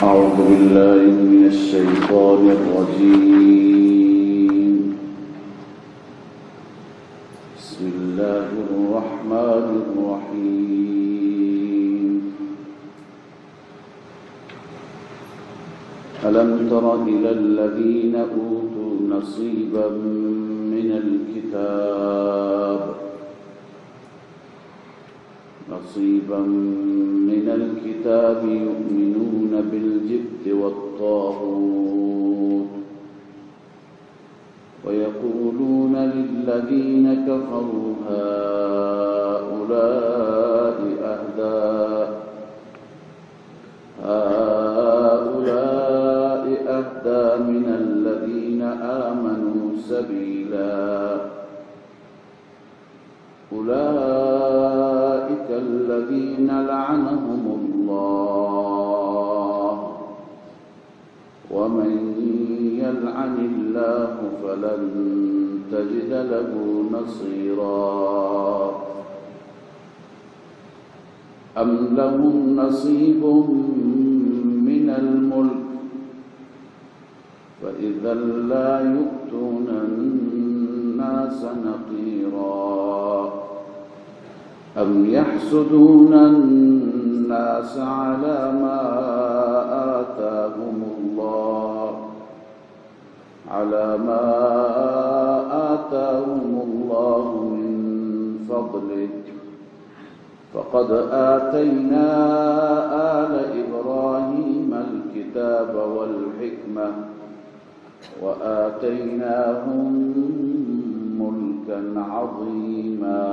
أعوذ بالله من الشيطان الرجيم. بسم الله الرحمن الرحيم. ألم تر إلى الذين أوتوا نصيبا من الكتاب يؤمنون بالجبت والطاغوت ويقولون للذين كفروا هؤلاء أهدى من الذين آمنوا سبيلا أولئك الذين لعنهم الله ومن يلعن الله فلن تجد له نصيرا. أم لهم نصيب من الملك فإذا لا يؤتون الناس نقيرا. أم يحسدون الناس على ما آتاهم الله من فضله فقد آتينا آل إبراهيم الكتاب والحكمة وآتيناهم ملكا عظيما.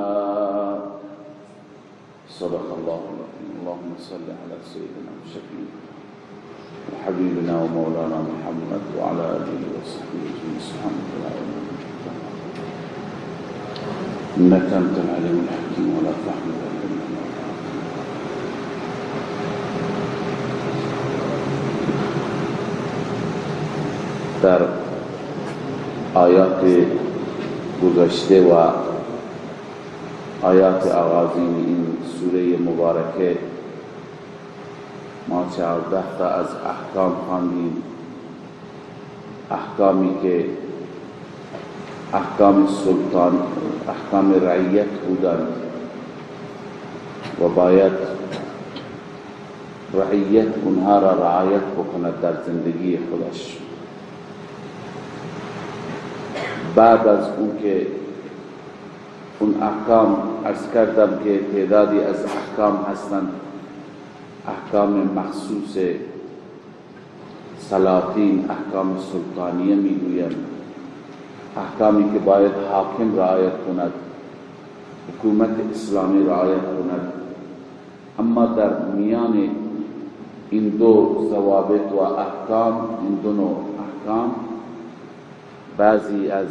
صدق الله العظيم. اللهم صل على سيدنا وشفيعنا وحبيبنا ومولانا محمد وعلى آله وصحبه أجمعين. سبحانك لا علم لنا إنك أنت العليم الحكيم ولا فهم لنا إلا أنت. در آیات گذشته و آیات آغازین این سوره مبارکه ما 14 تا از احکام خواندیم، احکامی که احکام سلطان، احکام رعیت بودند و باید رعیت اونها را رعایت بکند در زندگی خودش. بعد از اون که اون احکام عرض کردم که تعدادی از احکام هستند، احکام مخصوص سلاطین، احکام سلطانیه میگویند، احکامی که باید حاکم رعایت کند، حکومت اسلامی رعایت کند. اما در میان این دو ضوابط و احکام، این دو نوع احکام، بعضی از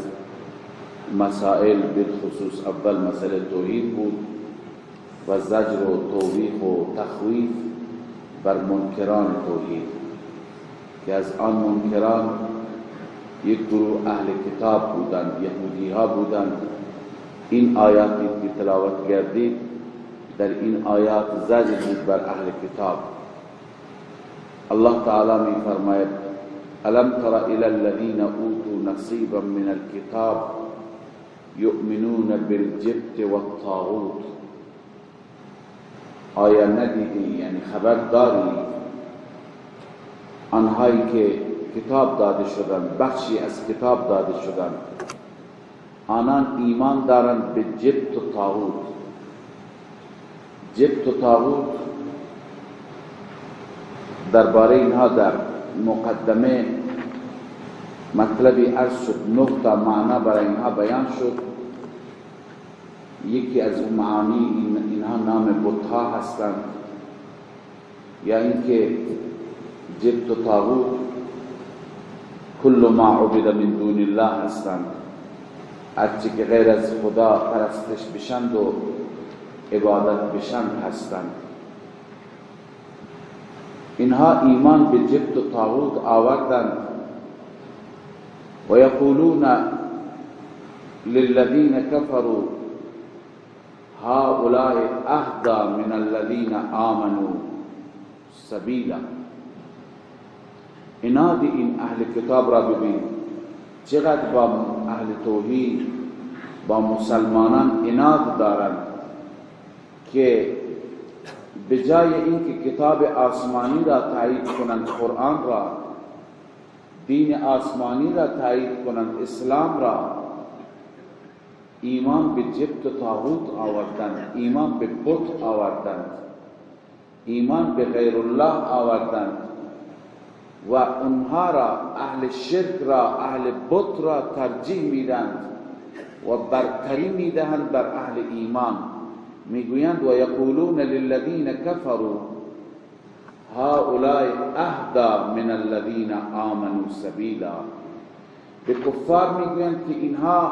مسائل بالخصوص اول مسئله توحید بود و زجر و توبیخ و تخویف بر منکران توحید، که از آن منکران یک گروه اهل کتاب بودند، یهودی ها بودند. این آیاتی که تلاوت گردید، در این آیات زجر بود بر اهل کتاب. الله تعالی می فرماید: الم تر الى الذين اوتوا نصیبا من الكتاب یؤمنون بالجبت والطاغوت. آیا ندیدی، یعنی خبر داری، آنهایی که کتاب داده شدند، بخشی از کتاب داده شدند، آنان ایمان دارند به جبت و طاغوت. جبت و طاغوت درباره اینها در مقدمه مطلبی عرض شد، 9 تا معنا برای اینها بیان شد. یکی از اون معانی اینها نام بت‌ها هستند، یا اینکه جبت و طاغوت کل ما عبد من دون الله هستند، هرچی که غیر از خدا پرستش بشند و عبادت بشند هستند. اینها ایمان به جبت و طاغوت آوردند. و یقولون للذین كفروا هؤلاء اهدى من الذین آمنوا سبیلا. عناد این اهل کتاب را ببین، چقدر با اهل توحید، با مسلمانان عناد دارند که به جای اینکه کتاب آسمانی را تایید کنند، قرآن را، دین آسمانی را تایید کنند، اسلام را، ایمان به جبت و طاغوت آوردند، ایمان به بت آوردند، ایمان به غیر الله آوردند و اونها را، اهل شرک را، اهل بت را ترجیح میدند و برتری میدهند بر اهل ایمان. میگویند و یقولون للذین کفروا هؤلاء اهدی من الذین آمنوا سبیلا. به کفار میگویند که اینها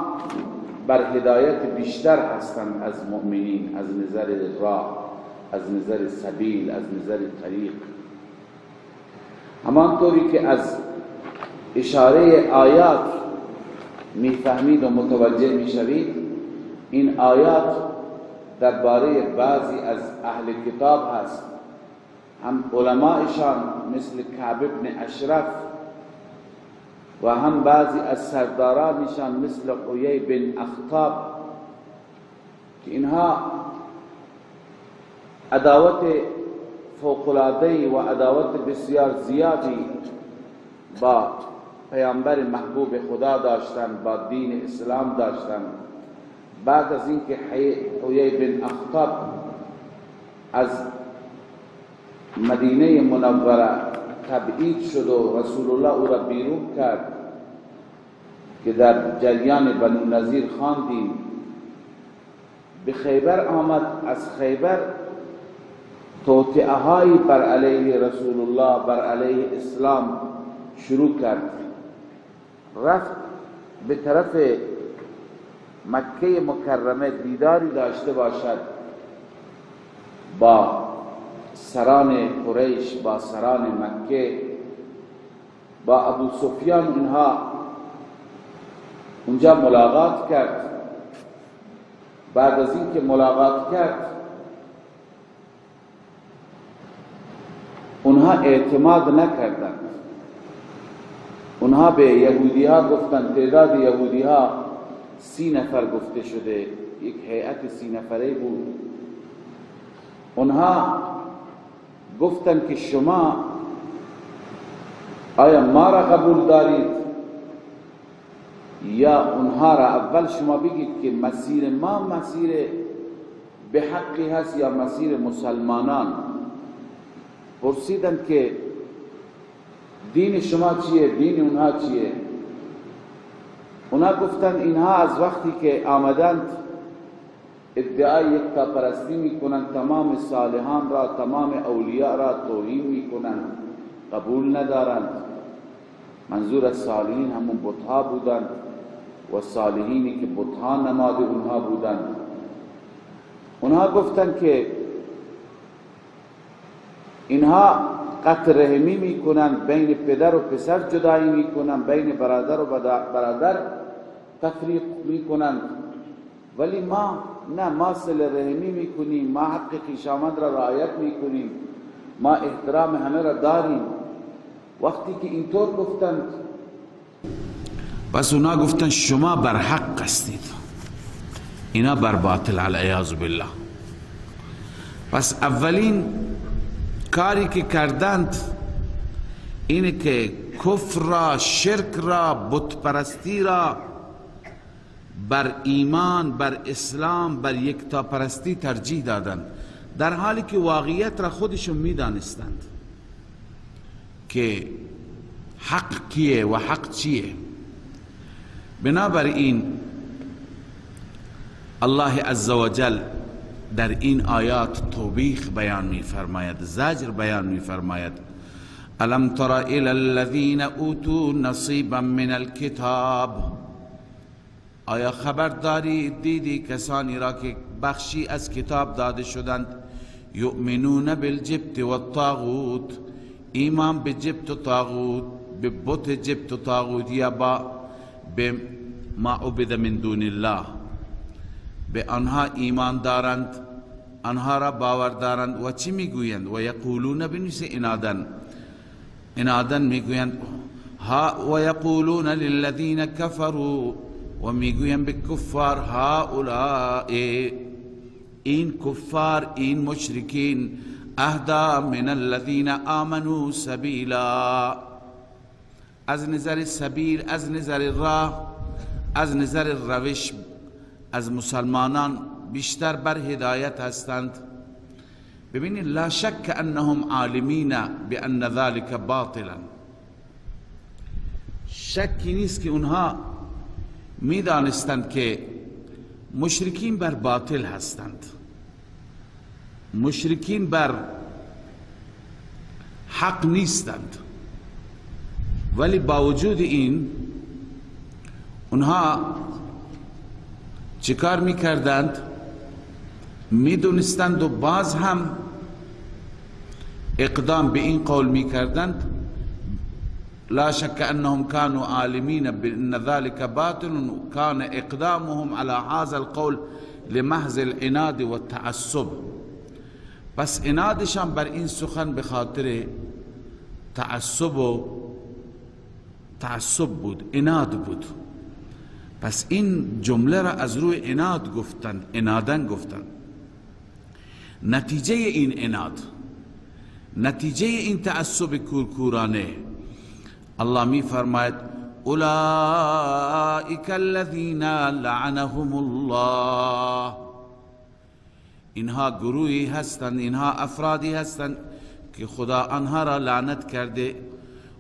بر هدایت بیشتر هستند از مؤمنین، از نظر راه، از نظر سبیل، از نظر طریق. همانطوری که از اشاره آیات میفهمید و متوجه میشوید، این آیات درباره بعضی از اهل کتاب هست، هم علمایشان مثل کعب بن اشرف و هم بعضی از سردارانشان مثل حیی بن اخطاب، که اینها عداوت فوق‌العاده‌ای و عداوت بسیار زیادی با پیامبر محبوب خدا داشتند، با دین اسلام داشتند. بعد از اینکه حیی بن اخطب از مدینه منوره تبعید شد و رسول الله او را بیرون کرد که در جریان بنو نضیر خواندیم، به خیبر آمد. از خیبر توطئه هایی بر علیه رسول الله، بر علیه اسلام شروع کرد. رفت به طرف مکه مکرمه دیداری داشته باشد با سران قریش، با سران مکه، با ابو سفیان. اینها اونجا ملاقات کرد. بعد از اینکه ملاقات کرد، اونها اعتماد نکردند. اونها به یهودی ها گفتند، تعداد یهودی ها 30 نفر گفته شده، یک هیئت 30 نفره بود. اونها گفتند که شما آیا ما را قبول دارید یا اونها را؟ اول شما بگید که مسیر ما مسیر به حقی هست یا مسیر مسلمانان. پرسیدند که دین شما چیه، دین اونها چیه؟ اونها گفتند اینها از وقتی که آمدند ادعای یکتاپرستی میکنند، تمام صالحان را، تمام اولیاء را توهین میکنند، قبول ندارند. منظور از صالحین همون بتها بودند و صالحینی که بتها نماد اونها بودند. اونها گفتند که اینها قطع رحمی میکنند، بین پدر و پسر جدایی میکنند، بین برادر و برادر تفریق میکنند، ولی ما نه، ما صله رحمی میکنیم، ما حق خویشاوند را رعایت میکنیم، ما احترام همه را داریم. وقتی که اینطور گفتند، پس اونا گفتند شما بر حق هستید، اینا بر باطل، العیاذ بالله. پس اولین کاری که کردند اینه که کفر را، شرک را، بت پرستی را بر ایمان، بر اسلام، بر یکتاپرستی ترجیح دادند، در حالی که واقعیت را خودشون میدانستند که حق کیه و حق چیه. بنابراین الله عزوجل در این آیات توبیخ بیان می فرماید، زجر بیان می فرماید. الم تر الی الذین اوتوا نصیبا من الکتاب، آیا خبر داری، دیدی کسانی را که بخشی از کتاب داده شدند، یؤمنون بالجبت والطاغوت، ایمان به جبت و طاغوت، به بت جبت و طاغوت، یا با به ما عبد من دون الله، به آنها ایمان دارند، آنها را باور دارند. و چی میگویند؟ و یقولون، بنویس انادن، عنادا میگویند ها و یقولون للذین كفروا، و میگویند به کفار هؤلاء، این کفار، این مشرکین، اهدا من الذین آمنوا سبیلا، از نظر سبیل، از نظر راه، از نظر روش از مسلمانان بیشتر بر هدایت هستند. ببینید لا شک انهم عالمین بان ذلك باطلا، شکی نیست که اونها میدانستند که مشرکین بر باطل هستند، مشرکین بر حق نیستند، ولی با وجود این اونها چیکار میکردند؟ میدونستند و باز هم اقدام به این قول میکردند. لا شك انهم كانوا عالمين بان ذلك باطل، كان اقدامهم على هذا القول لمحض العناد والتعصب. پس عنادشان بر این سخن به خاطر تعصب و تعصب بود، عناد بود. پس این جمله را از روی عناد گفتند، عنادن گفتند. نتیجه این عناد، نتیجه این تعصب کورکورانه، الله می فرماید اولئک الذین لعنهم الله، اینها گروهی هستند، اینها افرادی هستند که خدا آنها را لعنت کرده.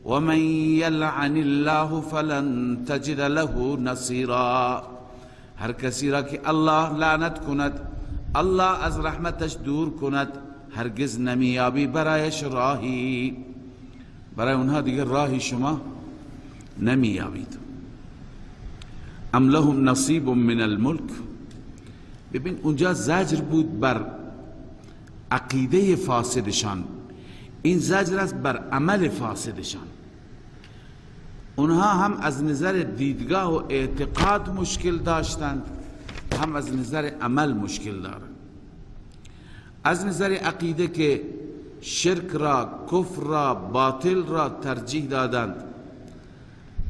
و من یلعن الله فلن تجد له نصیرا، هر کسی را که الله لعنت کند، الله از رحمتش دور کند، هرگز نمیابی برایش راهی، برای اونها دیگر راهی شما نمیابید. ام لهم نصیب من الملک. ببین اونجا زجر بود بر عقیده فاسدشان، این زجر است بر عمل فاسدشان. اونها هم از نظر دیدگاه و اعتقاد مشکل داشتند، هم از نظر عمل مشکل دارند. از نظر عقیده که شرک را، کفر را، باطل را ترجیح دادند،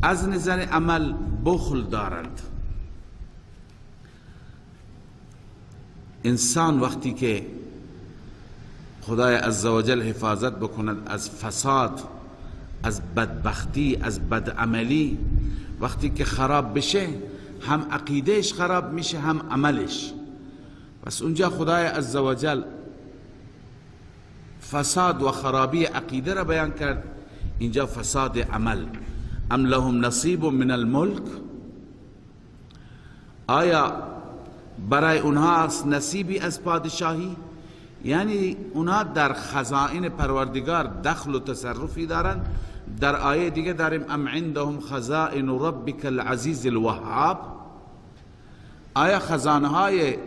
از نظر عمل بخل دارند. انسان وقتی که خدای عزوجل حفاظت بکند از فساد، از بدبختی، از بدعملی، وقتی که خراب بشه هم عقیدهش خراب میشه هم عملش. پس اونجا خدای عزوجل فساد و خرابی عقیده را بیان کرد، اینجا فساد عمل. ام لهم نصیب من الملک، آیا برای اونها نصیبی از پادشاهی؟ یعنی اونها در خزائن پروردگار دخل و تصرفی دارند. در آیه دیگه داریم ام عندهم خزائن ربک العزیز الوهاب، آیا خزانه های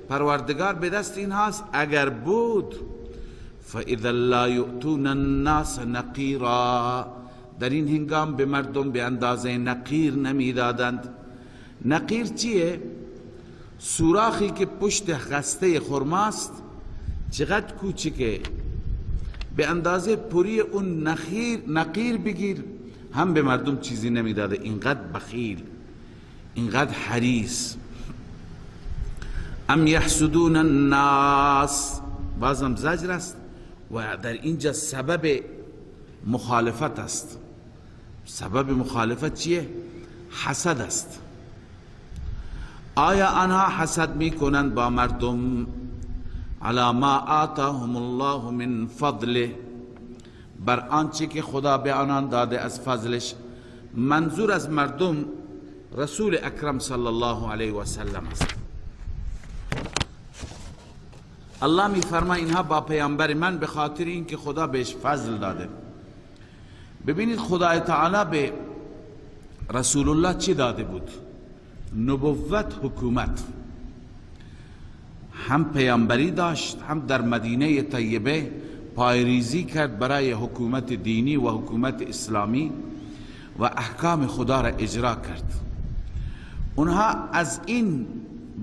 پروردگار به دست اینهاست؟ اگر بود فاذا لا یؤتون الناس نقیرا، در این هنگام به مردم به اندازه نقیر نمیدادند. نقیر چیه؟ سوراخی که پشت خسته خرماست، چقدر کوچکه، به اندازه پوری اون نقیر بگیر، هم به مردم چیزی نمیداده. اینقدر بخیل، اینقدر حریص. ام یحسدون الناس، بازم زجر است و در اینجا سبب مخالفت است. سبب مخالفت چیه؟ حسد است. آیا آنها حسد میکنند با مردم؟ علی ما آتاهم الله من فضله، بر آنچه که خدا به آنان داده از فضلش. منظور از مردم رسول اکرم صلی الله علیه و سلم است. الله می فرما اینها با پیامبر من به خاطر اینکه خدا بهش فضل داده. ببینید خدای تعالی به رسول الله چی داده بود؟ نبوت، حکومت. هم پیامبری داشت، هم در مدینه طیبه پایریزی کرد برای حکومت دینی و حکومت اسلامی و احکام خدا را اجرا کرد. اونها از این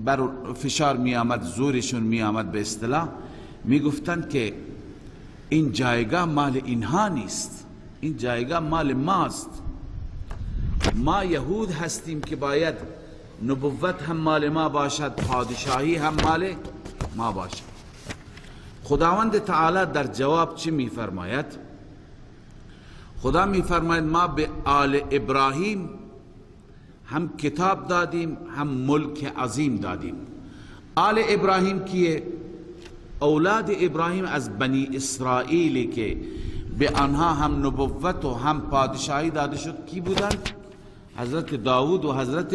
بر فشار می آمد، زورشون می آمد، به اصطلاح می گفتند که این جایگاه مال اینها نیست، این جایگاه مال ماست، ما یهود هستیم که باید نبوت هم مال ما باشد، پادشاهی هم مال ما باشد. خداوند تعالی در جواب چی میفرماید؟ خدا میفرماید ما به آل ابراهیم هم کتاب دادیم، هم ملک عظیم دادیم. آل ابراهیم کیه؟ اولاد ابراهیم از بنی اسرائیل که به آنها هم نبوت و هم پادشاهی داده شد کی بودند؟ حضرت داود و حضرت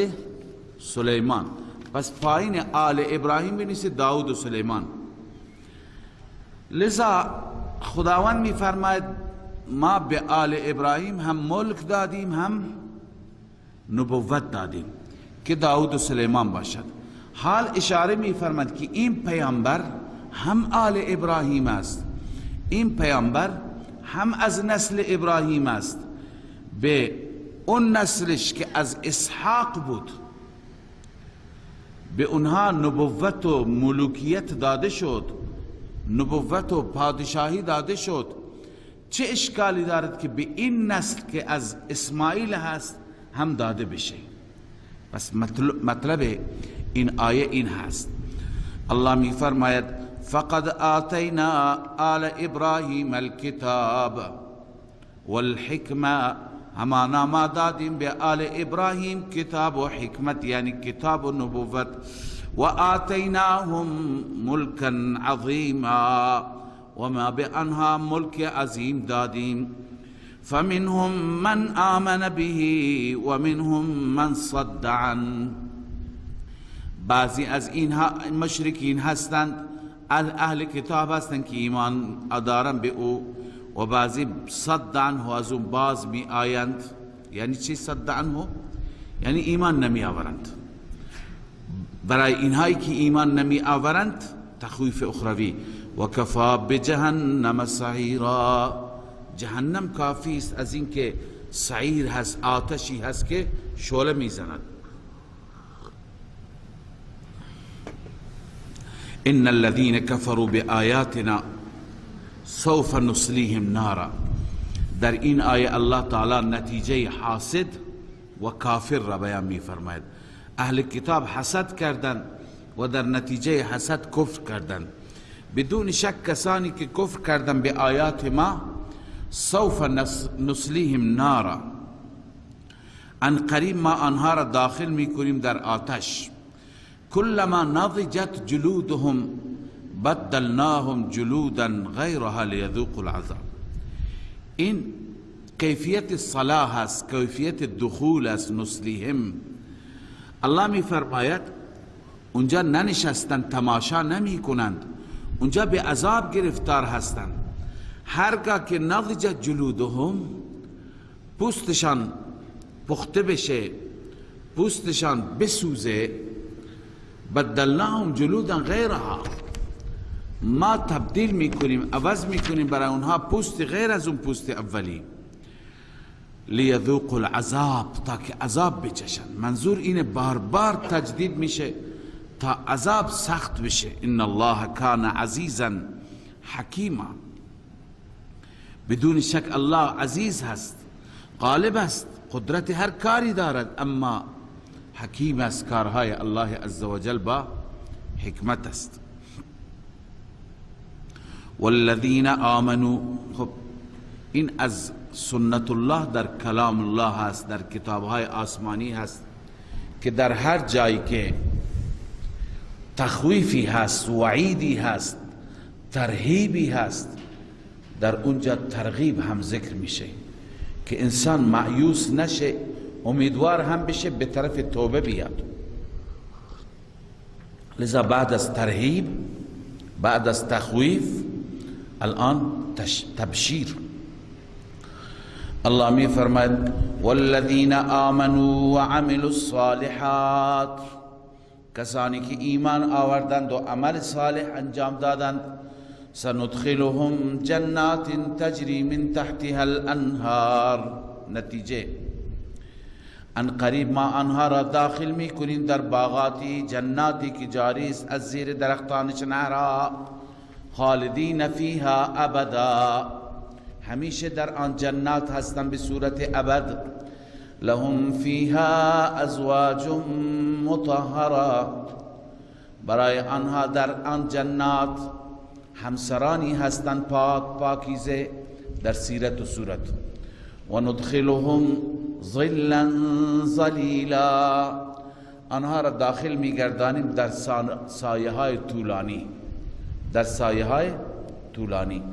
سلیمان. پس پایین آل ابراهیم بنویسید داود و سلیمان. لذا خداوند میفرماید ما به آل ابراهیم هم ملک دادیم، هم نبوت دادیم که داود و سلیمان باشد. حال اشاره میفرماید که این پیامبر هم آل ابراهیم است، این پیامبر هم از نسل ابراهیم است. به اون نسلش که از اسحاق بود به اونها نبوت و ملوکیت داده شد، نبوت و پادشاهی داده شد. چه اشکالی دارد که به این نسل که از اسماعیل هست هم داده بشه؟ پس مطلب این آیه این هست. الله می فرماید فقد آتینا آل ابراهیم الکتاب والحکمه، همانا ما دادیم به آل ابراهیم کتاب و حکمت، یعنی کتاب و نبوت. و آتیناهم ملکا عظیما، و ما به آنها ملک عظیم دادیم. فمنهم من آمن به و منهم من صد عنه. بعضی از اینها مشرکین هستند، اهل کتاب هستند که ایمان دارند به او، و بعضی صد عنه، از اون باز می آیند. یعنی چی صد عنه؟ یعنی ایمان نمی آورند. برای اینهایی که ایمان نمی آورند تخویف اخروی، و کفا بجهنم سعیرا، جهنم کافی است از اینکه سعیر هست، آتشی هست که شعله میزند. ان الذين كفروا بآیاتنا سوف نصلیهم نارا. در این آیه الله تعالی نتیجه حاسد و کافر را بیان می‌فرماید. اهل کتاب حسد کردند و در نتیجه حسد کفر کردند. بدون شک کسانی که کفر کردند به آیات ما، سوف نصلیهم نارا، عن قریب ما آنها را داخل میکنیم در آتش. کلما نضجت جلودهم بدلناهم جلودا غیرها لیذوقوا العذاب. این کیفیت صلاح است، کیفیت دخول است. نصلیهم، الله می فرماید اونجا ننشستند، تماشا نمی کنند، اونجا به عذاب گرفتار هستند. هرگاه که نضجت جلودهم، پوستشان پخته بشه، پوستشان بسوزه، بدلناهم جلودا غیرها، ما تبدیل میکنیم، عوض میکنیم برای اونها پوست غیر از اون پوست اولی. لیذوقوا العذاب، تا که عذاب بچشن. منظور اینه بار بار تجدید میشه تا عذاب سخت بشه. ان الله کان عزیزا حکیما، بدون شک الله عزیز هست، غالب است، قدرت هر کاری دارد، اما حکیم است. کارهای الله عزوجل با حکمت است. والذین آمنوا، خب این از سنت الله در کلام الله هست، در کتابهای آسمانی هست که در هر جایی که تخویفی هست، وعیدی هست، ترهیبی هست، در اونجا ترغیب هم ذکر میشه که انسان مایوس نشه، امیدوار هم بشه، به طرف توبه بیاد. لذا بعد از ترهیب، بعد از تخویف، الان تبشیر. الله می فرماید والذین آمنوا وعملوا الصالحات، کسانی که ایمان آوردند و عمل صالح انجام دادند، سندخلهم جنات تجری من تحتها الانهار. نتیجه ان قریب ما آنها را داخل میکنیم در باغاتی، جناتی که جاری است از زیر درختانش نهرها، خالدین فیها ابدا، همیشه در آن جنات هستند به صورت ابد. لهم فیها ازواج مطهره، برای آنها در آن جنات همسرانی هستند پاک پاکیزه در سیرت و صورت. و ندخلهم ظلا ظلیلا، آنها را داخل میگردانیم در سایه های طولانی، در سایه های طولانی.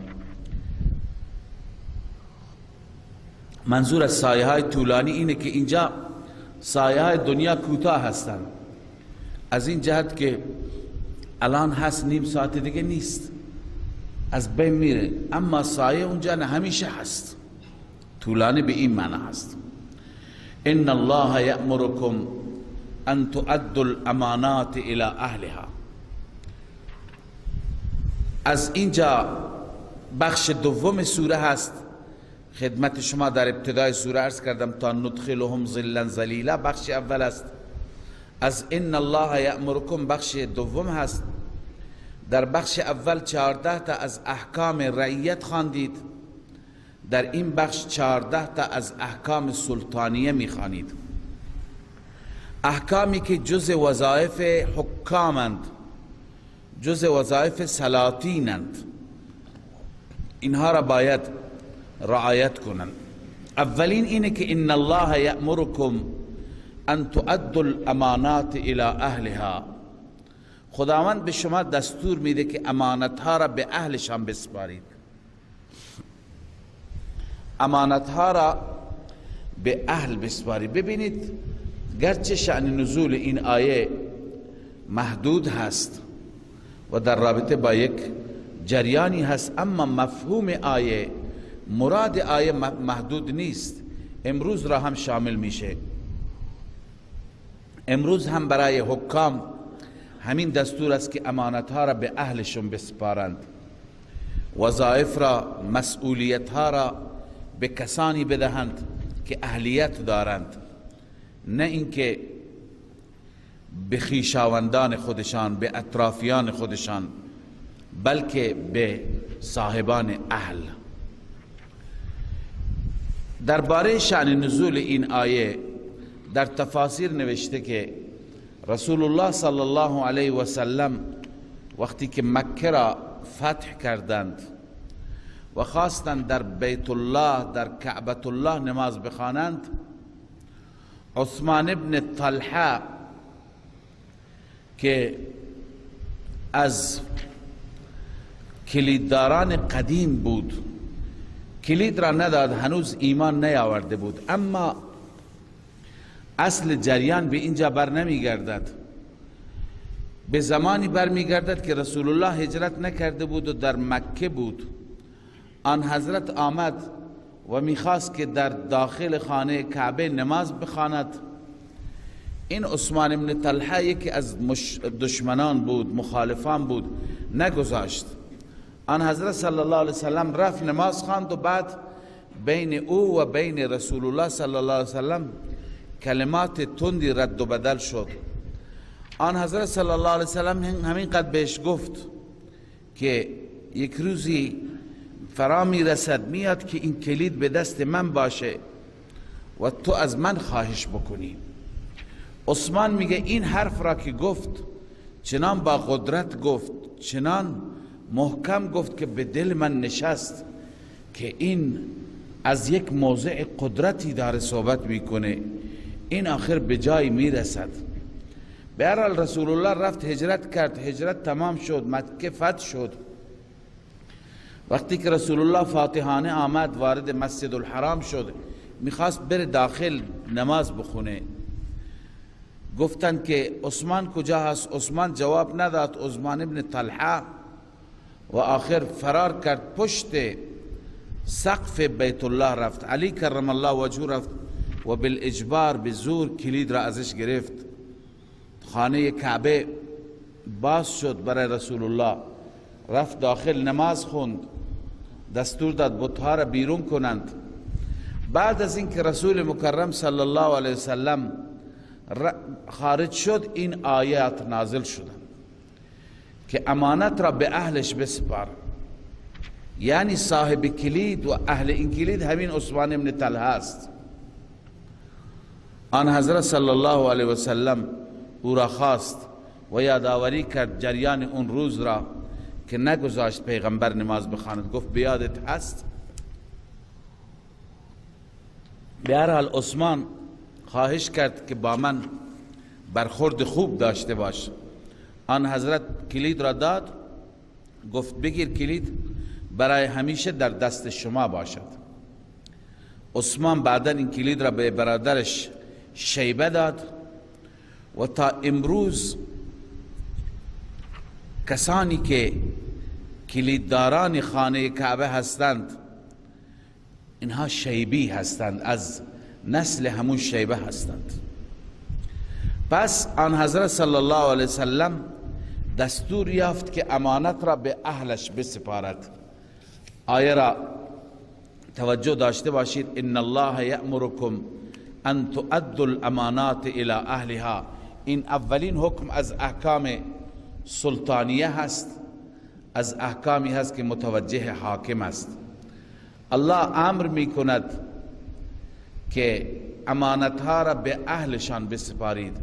منظور از سایه های طولانی اینه که اینجا سایه های دنیا کوتاه هستند، از این جهت که الان هست نیم ساعت دیگه نیست، از بین میره، اما سایه اونجا نه، همیشه هست، طولانی به این معنی هست. ان الله یأمرکم ان تؤدوا الامانات الى اهلها. از اینجا بخش دوم سوره هست، خدمت شما در ابتدای سوره عرض کردم تا ندخلهم ظلا ظلیلا بخش اول است. از ان الله یأمرکم بخش دوم هست. در بخش اول 14 تا از احکام رعیت خواندید، در این بخش 14 تا از احکام سلطانیه میخوانید، احکامی که جز وظایف حکامند، جز وظایف سلاطینند، اینها را باید رعایت کنند. اولین اینه که ان الله یأمرکم ان تؤدوا الامانات الى اهلها، خداوند به شما دستور میده که امانتها را به اهلشان بسپارید، امانتها را به اهل بسپارید. ببینید گرچه شأن نزول این آیه محدود هست و در رابطه با یک جریانی هست، اما مفهوم آیه، مراد آیه محدود نیست، امروز را هم شامل میشه. امروز هم برای حکام همین دستور است که امانتها را به اهلشون بسپارند، وظایف را، مسئولیتها را به کسانی بدهند که اهلیت دارند، نه اینکه به خویشاوندان خودشان، به اطرافیان خودشان، بلکه به صاحبان اهل. درباره شأن نزول این آیه در تفاسیر نوشته که رسول الله صلی الله علیه و سلم وقتی که مکه را فتح کردند و خواستند در بیت الله، در کعبة الله نماز بخوانند، عثمان ابن طلحه که از کلیدداران قدیم بود، کلید را نداد، هنوز ایمان نیاورده بود، اما اصل جریان به اینجا بر نمی گردد، به زمانی بر می گردد که رسول الله هجرت نکرده بود و در مکه بود. آن حضرت آمد و میخواست که در داخل خانه کعبه نماز بخواند. این عثمان ابن طلحه یکی از دشمنان بود، مخالفان بود، نگذاشت. آن حضرت صلی الله علیه وسلم رفت نماز خواند و بعد بین او و بین رسول الله صلی الله علیه وسلم کلمات تندی رد و بدل شد. آن حضرت صلی الله علیه وسلم همین قد بهش گفت که یک روزی فرا میرسد، میاد که این کلید به دست من باشه و تو از من خواهش بکنی. عثمان میگه این حرف را که گفت چنان با قدرت گفت، چنان محکم گفت که به دل من نشست که این از یک موضع قدرتی داره صحبت میکنه، این آخر به جای میرسد. به هر حال رسول الله رفت هجرت کرد، هجرت تمام شد، مکه فتح شد. وقتی که رسول الله فاتحانه آمد وارد مسجد الحرام شد، میخواست بره داخل نماز بخونه. گفتن که عثمان کجا هست؟ عثمان جواب نداد. عثمان ابن طلحه و آخر فرار کرد، پشت سقف بیت الله رفت. علی کرم الله وجهه رفت و بالاجبار به زور کلید را ازش گرفت. خانه کعبه باز شد برای رسول الله، رفت داخل نماز خوند، دستور داد بتها را بیرون کنند. بعد از اینکه رسول مکرم صلی الله علیه وسلم خارج شد، این آیات نازل شدند که امانت را به اهلش بسپار. یعنی صاحب کلید و اهل این کلید همین عثمان ابن طلحه است. آن حضرت صلی الله علیه وسلم او را خواست و یادآوری کرد جریان اون روز را که نگذاشت پیغمبر نماز بخواند. گفت بیادت هست؟ به هر حال عثمان خواهش کرد که با من برخورد خوب داشته باش. آن حضرت کلید را داد، گفت بگیر کلید، برای همیشه در دست شما باشد. عثمان بعدا این کلید را به برادرش شیبه داد و تا امروز کسانی که کلیدداران خانه کعبه هستند اینها شیبی هستند، از نسل همون شیبه هستند. پس آن حضرت صلی الله علیه وسلم دستور یافت که امانت را به اهلش بسپارد. آیه را توجه داشته باشید، ان الله یأمرکم ان تؤدوا الامانات الى اهلها. این اولین حکم از احکام سلطانیه هست، از احکامی هست که متوجه حاکم است. الله امر می کند که امانتها را به اهلشان بسپارید.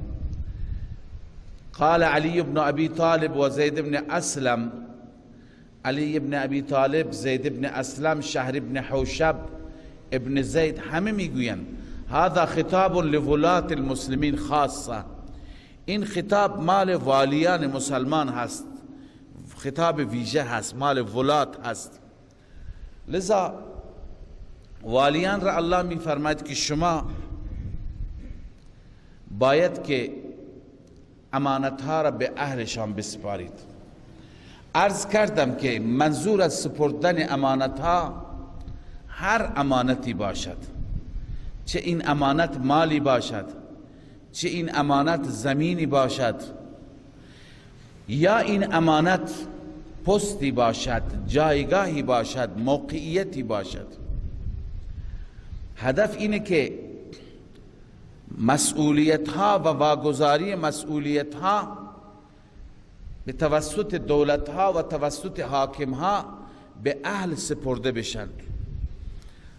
قال علی بن ابی طالب و زید بن اسلم، علی بن ابی طالب، زید بن اسلم، شهر بن حوشب ابن زید، همه میگویند هذا خطاب لولات المسلمین خاصه. این خطاب مال والیان مسلمان هست، خطاب ویژه هست، مال ولات هست. لذا والیان را الله می فرماید که شما باید که امانتها را به اهلشان بسپارید. عرض کردم که منظور از سپردن امانتها هر امانتی باشد، چه این امانت مالی باشد، چه این امانت زمینی باشد، یا این امانت پستی باشد، جایگاهی باشد، موقعیتی باشد. هدف اینه که مسئولیت ها و واگذاری مسئولیت ها به توسط دولت ها و توسط حاکم ها به اهل سپرده بشند.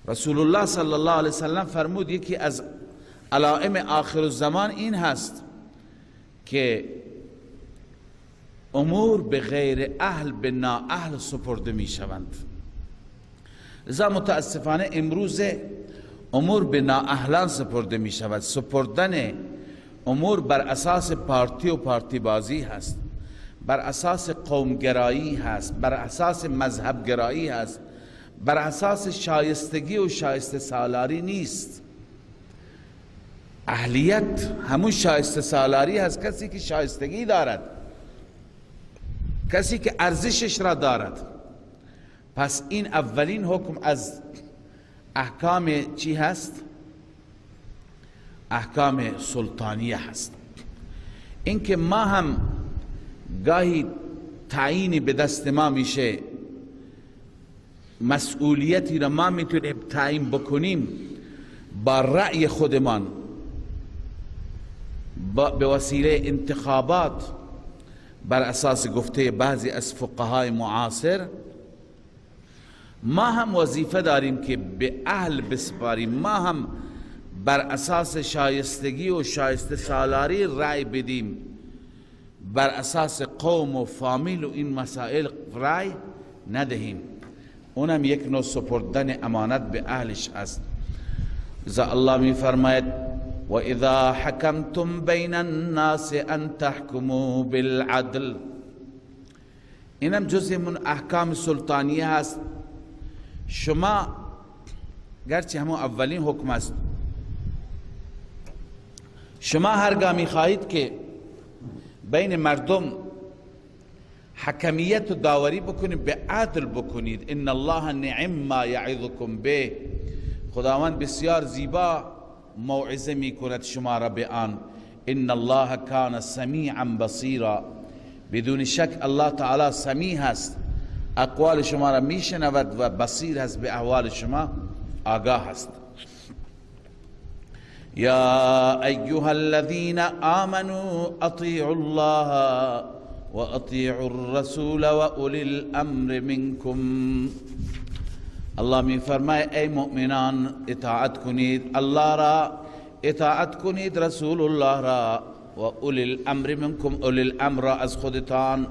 رسول الله صلی الله علیه وسلم فرمود یکی از علائم آخر الزمان این هست که امور به غیر اهل، به نااهل سپرده می شوند. لذا متاسفانه امروز امور به نااهلان سپرده می شود. سپردن امور بر اساس پارتی و پارتی بازی هست، بر اساس قومگرایی هست، بر اساس مذهبگرایی هست، بر اساس شایستگی و شایسته سالاری نیست. اهلیت همون شایسته سالاری هست، کسی که شایستگی دارد، کسی که ارزشش را دارد. پس این اولین حکم از احکام چی هست؟ احکام سلطانیه هست. اینکه ما هم گاهی تعیینی به دست ما میشه، مسئولیتی را ما میتونیم تعیین بکنیم با رأی خودمان، به وسیله انتخابات، بر اساس گفته بعضی از فقهای معاصر، ما هم وظیفه داریم که به اهل بسپاریم، ما هم بر اساس شایستگی و شایسته سالاری رأی بدیم، بر اساس قوم و فامیل و این مسائل رأی ندهیم. اونم یک نوع سپردن امانت به اهلش است. لذا الله می فرماید و اذا حکمتم بین الناس ان تحکموا بالعدل. اینم جزء من احکام سلطانیه هست. شما گرچه همون اولین حکم است، شما هرگاه میخواهید که بین مردم حکمیت و داوری بکنید، به عدل بکنید. ان الله نعم ما یعظکم به، خداوند بسیار زیبا موعظه میکند شما را به آن. ان الله کان سمیعا بصیرا، بدون شک الله تعالی سمیع هست، اقوال شما را میشنود و بصیر هست، به احوال شما آگاه هست. یا ایها الذین آمنوا اطیعوا الله و اطیعوا الرسول و اولی الامر منکم. الله می فرماید ای مؤمنان اطاعت کنید الله را، اطاعت کنید رسول الله را، و اولی الامر منکم، اولی الامر را از خودتان.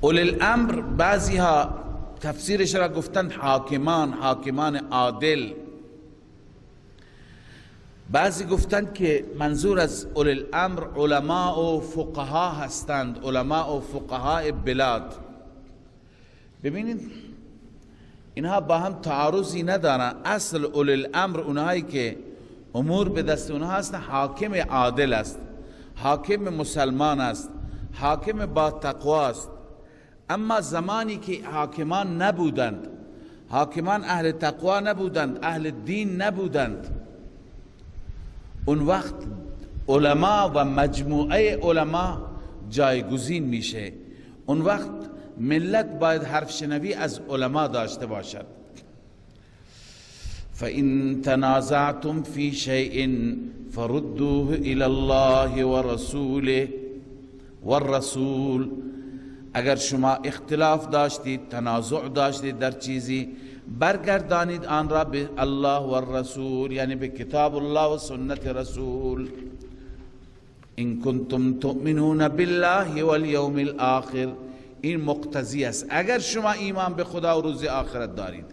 اولی الامر بعضی ها تفسیرش را گفتند حاکمان، حاکمان عادل. بعضی گفتند که منظور از اولی الامر علماء و فقها هستند، علماء و فقهاء بلاد. ببینید اینها با هم تعارضی ندارن. اصل اولی الامر اونهایی که امور به دست اونها هست، حاکم عادل است، حاکم مسلمان است، حاکم با تقوا است. اما زمانی که حاکمان نبودند، حاکمان اهل تقوا نبودند، اهل دین نبودند، اون وقت علما و مجموعه علما جایگزین میشه. اون وقت ملت باید حرف شنوی از علما داشته باشد. فَإِن تَنَازَعْتُمْ فِي شَيْءٍ فَرُدُّوهُ إِلَى اللَّهِ وَرَسُولِهِ وَالرَّسُولِ. اگر شما اختلاف داشتید، تنازع داشتید در چیزی، برگردانید آن را به الله و الرسول، یعنی به کتاب الله و سنت رسول. ان کنتم تؤمنون بالله والیوم الاخر، این مقتضی است اگر شما ایمان به خدا و روز آخرت دارید.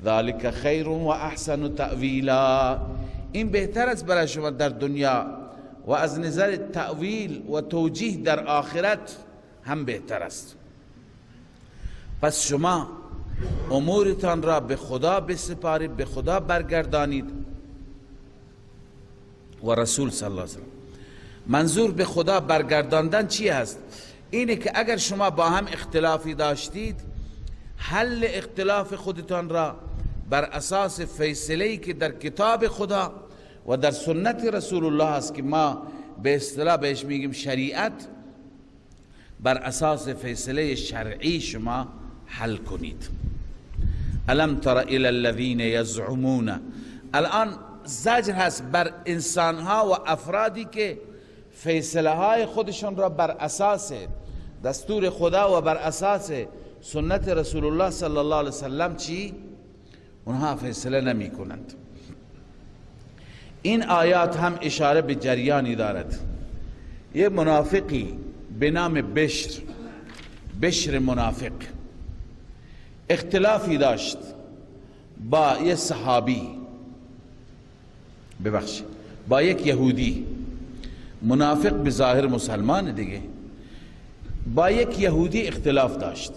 ذلك خیر و احسن تأویلا، این بهتر است برای شما در دنیا و از نظر تأویل و توجیه در آخرت هم بهتر است. پس شما امورتان را به خدا بسپارید، به خدا برگردانید و رسول صلی الله علیه وسلم. منظور به خدا برگرداندن چی هست؟ اینه که اگر شما با هم اختلافی داشتید، حل اختلاف خودتان را بر اساس فیصله‌ای که در کتاب خدا و در سنت رسول الله است که ما به اصطلاح بهش میگیم شریعت، بر اساس فیصله شرعی شما حل کنید. الم تر الی الذین یزعمون، الان زجر هست بر انسانها و افرادی که فیصله های خودشون را بر اساس دستور خدا و بر اساس سنت رسول الله صلی الله علیه وسلم چی؟ اونها فیصله نمی کنند. این آیات هم اشاره به جریانی دارد. یه منافقی به نام بشر، بشر منافق، اختلافی داشت با یه صحابی، ببخشید با یک یهودی. منافق به ظاهر مسلمان دیگه، با یک یهودی اختلاف داشت.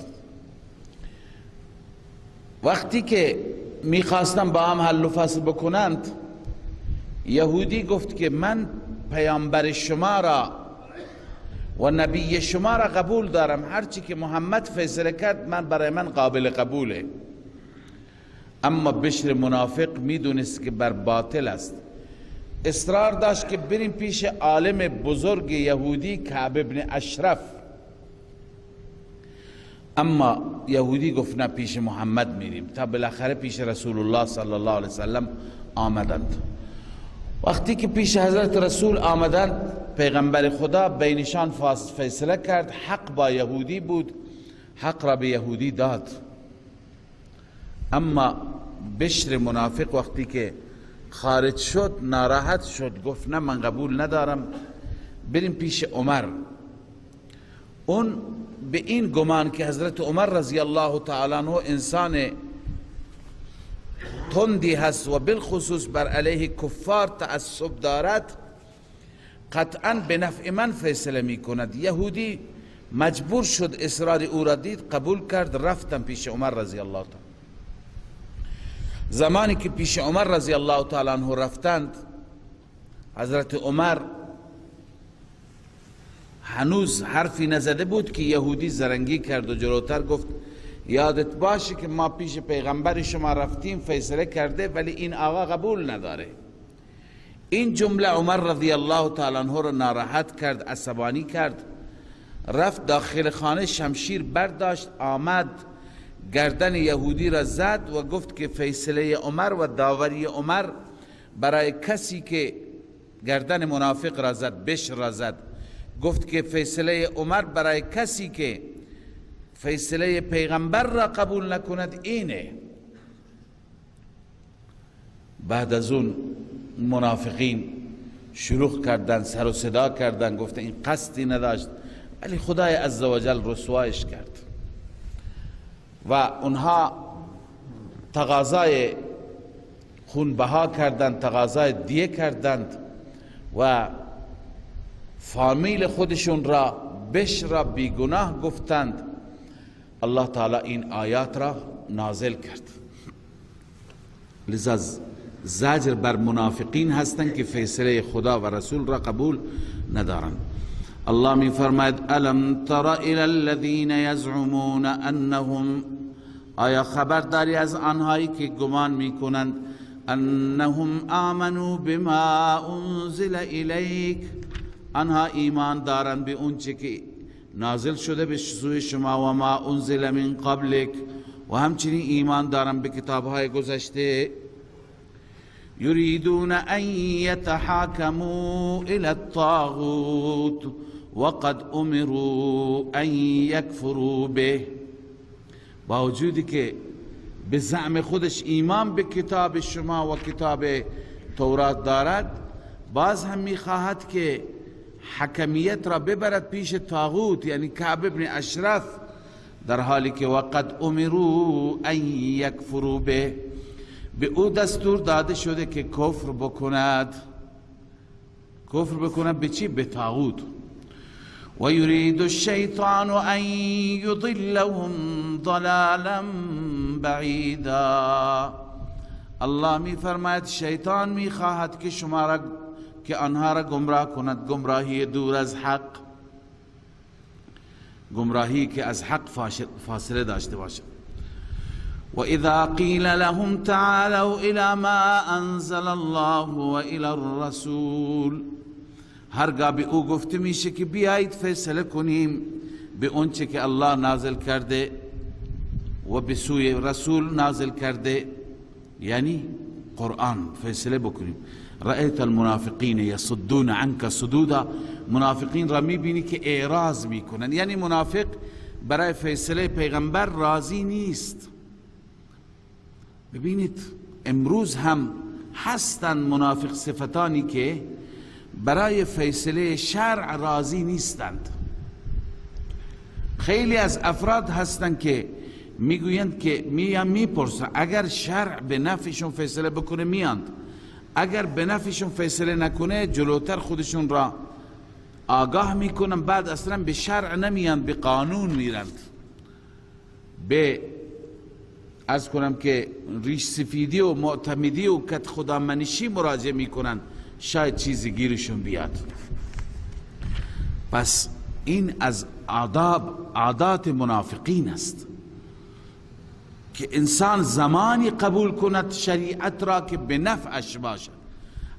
وقتی که میخواستن با هم حل و فصل بکنند، یهودی گفت که من پیامبر شما را و نبی شما را قبول دارم، هرچی که محمد فیصله کرد من برای من قابل قبوله. اما بشر منافق میدونست که بر باطل است، اصرار داشت که بریم پیش عالم بزرگ یهودی کعب ابن اشرف. اما یهودی گفت نه، پیش محمد میریم. تا بالاخره پیش رسول الله صلی الله علیه وسلم آمدند. وقتی که پیش حضرت رسول آمدند، پیغمبر خدا بینشان فیصله کرد. حق با یهودی بود، حق را به یهودی داد. اما بشر منافق وقتی که خارج شد ناراحت شد، گفت نه من قبول ندارم، بریم پیش عمر. اون به این گمان که حضرت عمر رضی الله تعالی عنه انسان تندی هست و بالخصوص بر علیه کفار تعصب دارد، قطعا به نفع من فیصله می کند. یهودی مجبور شد، اصرار او را دید، قبول کرد، رفتن پیش عمر رضی الله تعالی. زمانی که پیش عمر رضی الله تعالی عنه رفتند، حضرت عمر هنوز حرفی نزده بود که یهودی زرنگی کرد و جلوتر گفت یادت باشه که ما پیش پیغمبر شما رفتیم فیصله کرده، ولی این آقا قبول نداره. این جمله عمر رضی الله تعالی عنه را ناراحت کرد، عصبانی کرد، رفت داخل خانه، شمشیر برداشت، آمد گردن یهودی را زد و گفت که فیصله عمر و داوری عمر برای کسی که گردن منافق را زد، بشر را زد، گفت که فیصله عمر برای کسی که فیصله پیغمبر را قبول نکند اینه. بعد از اون منافقین شروع کردن، سر و صدا کردن، گفت این قصدی نداشت، ولی خدای عزوجل رسوایش کرد و اونها تقاضای خونبها کردند، تقاضای دیه کردند و فامیل خودشون را بشر را بیگناه گفتند. الله تعالی این آیات را نازل کرد. لذا زجر بر منافقین هستند که فیصله خدا و رسول را قبول ندارند. الله می فرماید الم تر الی الذین یزعمون انهم، آیا خبر داری از آنهایی که گمان میکنند انهم آمنوا بما انزل الیک، آنها ایمان دارند به اونچه که نازل شده به سوی شما، و ما انزل من قبلک، و همچنین ایمان دارند به کتابهای گذشته. یریدون ان یتحاکموا الی الطاغوت وقد امروا ان یکفروا به، با وجودی که به زعم خودش ایمان به کتاب شما و کتاب تورات دارد، باز هم میخواهد که حکمیت را ببرد پیش طاغوت، یعنی کعب ابن اشرف، در حالی که وقد امروا ان یکفروا به، به او دستور داده شده که کفر بکند. کفر بکند به چی؟ به طاغوت. و یرید الشیطان ان یضلهم ضلالا بعیدا، الله می فرماید شیطان می خواهد که شما را، که آنها را گمراه کند، گمراهی دور از حق، گمراهی که از حق فاصله داشته باشد. و اذا قیل لهم تعالوا الى ما انزل الله و الى الرسول، هرگاه به او گفته میشه که بیایید فیصله کنیم به اونچه که الله نازل کرده و به سوی رسول نازل کرده، یعنی قرآن فیصله بکنیم. رأیت المنافقین یصدون عنک صدودا، منافقین را میبینی که اعراض میکنن، یعنی منافق برای فیصله پیغمبر راضی نیست. ببینید امروز هم هستن منافق صفتانی که برای فیصله شرع راضی نیستند. خیلی از افراد هستند که میگویند که میان میپرسن اگر شرع به نفعشون فیصله بکنه میاند، اگر به نفعشون فیصله نکنه جلوتر خودشون را آگاه میکنن، بعد اصلا به شرع نمیان، به قانون میرند، به از کنم که ریش سفیدی و معتمدی و کت خدامنشی مراجعه میکنن، شاید چیزی گیرشون بیاد. پس این از آداب عادات منافقین است که انسان زمانی قبول کند شریعت را که به نفعش باشد،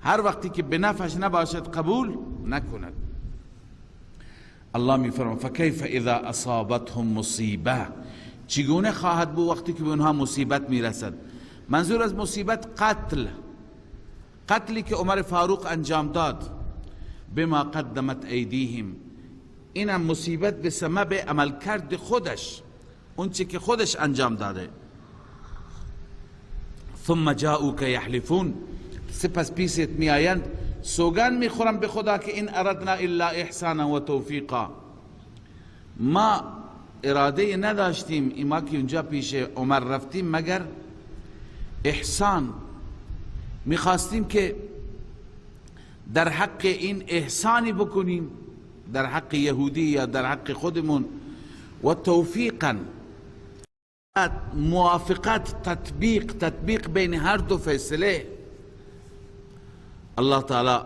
هر وقتی که به نفعش نباشد قبول نکند. الله می فرماید فکیف اذا اصابتهم مصیبه، چگونه خواهد بود وقتی که به اونها مصیبت میرسد. منظور از مصیبت قتل، قتلی که عمر فاروق انجام داد، بما قدمت ایدیهم، اینم مصیبت به سبب عملکرد خودش، اون چی که خودش انجام داده. ثم جاءوک یحلفون، سپس پیشت میآیند سوگند میخورن به خدا که این اردنا الا احسانا و توفیقا، ما اراده نداشتیم، ما که اونجا پیش عمر رفتیم مگر احسان، میخواستیم که در حق این احسانی بکنیم، در حق یهودی یا در حق خودمون، و توفیقا موافقت، تطبیق بین هر دو فیصله. الله تعالی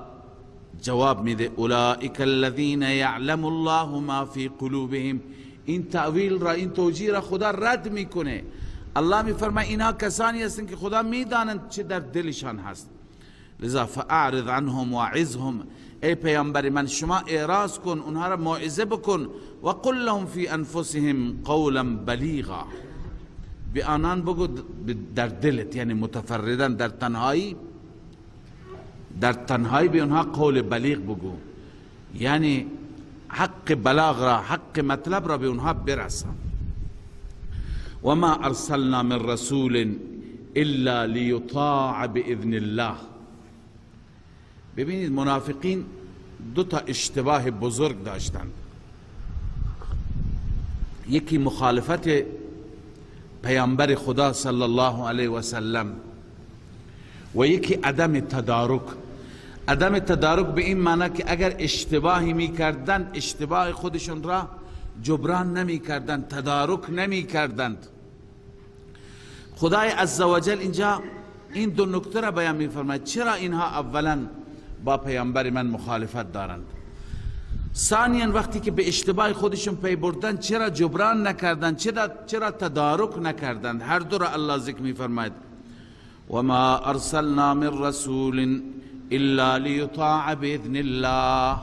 جواب میده اولئک الذین یعلم الله ما فی قلوبهم، این تأویل را، این توجیه را خدا رد میکنه. الله میفرماید اینها کسانی هستند که خدا میدانند چه در دلشان هست. لذا فاعرض عنهم وعظهم، ای پیامبر من شما اعراض کن، اونها را موعظه بکن، و قل لهم فی انفسهم قولا بلیغا، به آنان بگو در دلت، یعنی متفردن در تنهایی، در تنهایی به اونها قول بلیغ بگو، یعنی حق بلاغ را، حق مطلب را به اونها برسان. و ما ارسلنا من رسول الا لیطاع باذن الله. ببینید منافقین دو تا اشتباه بزرگ داشتند. یکی مخالفت پیامبر خدا صلی الله علیه و سلم و یکی عدم تدارک. عدم تدارک به این معنی که اگر اشتباهی میکردند اشتباه خودشون را جبران نمیکردند، تدارک نمیکردند. خدای عزوجل اینجا این دو نکته را بیان میفرماید. چرا اینها اولا با پیامبر من مخالفت دارند، ثانیا وقتی که به اشتباه خودشون پی بردن چرا جبران نکردند، چرا تدارک نکردند؟ هر دو را الله ذکر میفرماید. و ما ارسلنا من رسول الا لیطاع باذن الله.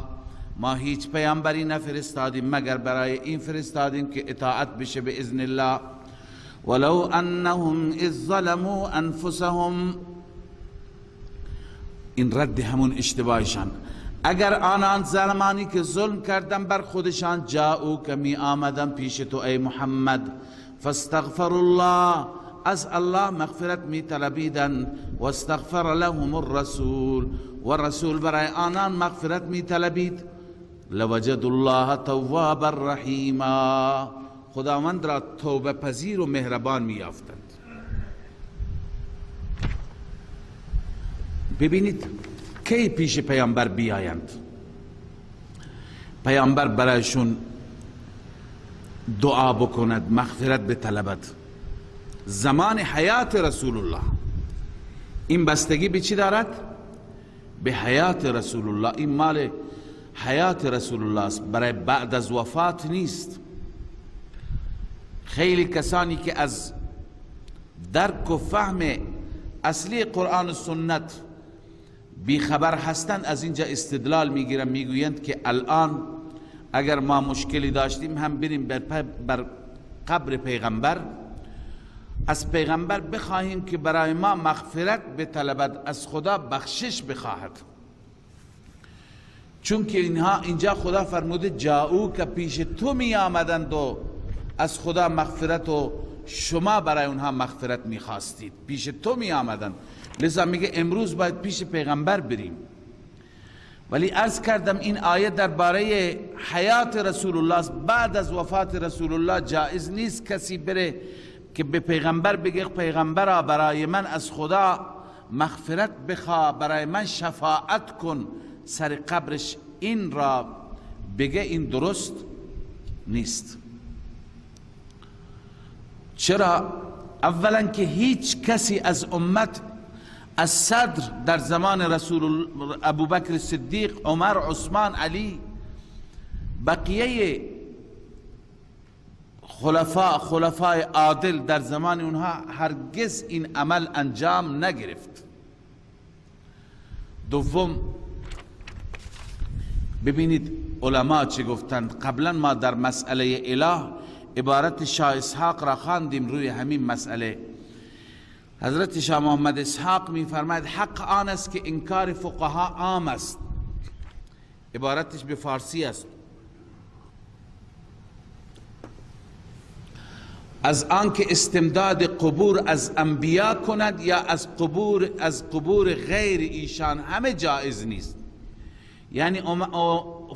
ما هیچ پیامبری نفرستادیم مگر برای این فرستادیم که اطاعت بشه به اذن الله. ولو انهم اذ ظلموا انفسهم، این رد همون اشتباهشان. اگر آنان زمانی که ظلم کردن بر خودشان، جاءوا که می آمدن پیش تو ای محمد، فاستغفر الله، از الله مغفرت می طلبیدن، و استغفر لهم الرسول، و رسول برای آنان مغفرت می طلبید، لوجد الله توابا رحیما، خداوند را توبه پذیر و مهربان می یافتند. ببینید کی پیش پیامبر بیایند، پیامبر برایشون دعا بکند، مغفرت بطلبد. زمان حیات رسول الله، این بستگی به چی دارد؟ به حیات رسول الله. این مال حیات رسول الله است، برای بعد از وفات نیست. خیلی کسانی که از درک و فهم اصلی قرآن و سنت بیخبر هستند از اینجا استدلال میگیرن، میگویند که الان اگر ما مشکلی داشتیم هم بریم بر قبر پیغمبر، از پیغمبر بخواهیم که برای ما مغفرت بطلبد، از خدا بخشش بخواهد. چون که اینها اینجا خدا فرموده جاؤ که پیش تو می آمدند و از خدا مغفرت و شما برای اونها مغفرت میخواستید، پیش تو می آمدند. لذا میگه امروز باید پیش پیغمبر بریم. ولی عرض کردم این آیه درباره حیات رسول الله است. بعد از وفات رسول الله جائز نیست کسی بره که به پیغمبر بگه پیغمبرا برای من از خدا مغفرت بخوا، برای من شفاعت کن، سر قبرش این را بگه، این درست نیست. چرا؟ اولا که هیچ کسی از امت از صدر در زمان رسول ابوبکر صدیق، عمر، عثمان، علی، بقیه خلفای عادل در زمان اونها هرگز این عمل انجام نگرفت. دوم، ببینید علما چه گفتند. قبلا ما در مسئله اله عبارت شاه اسحاق را خواندیم روی همین مسئله. حضرت شاه محمد اسحاق می فرماید حق آن است که انکار فقها عام است. عبارتش به فارسی است. از آنکه استمداد قبور از انبیا کند یا از قبور غیر ایشان همه جایز نیست. یعنی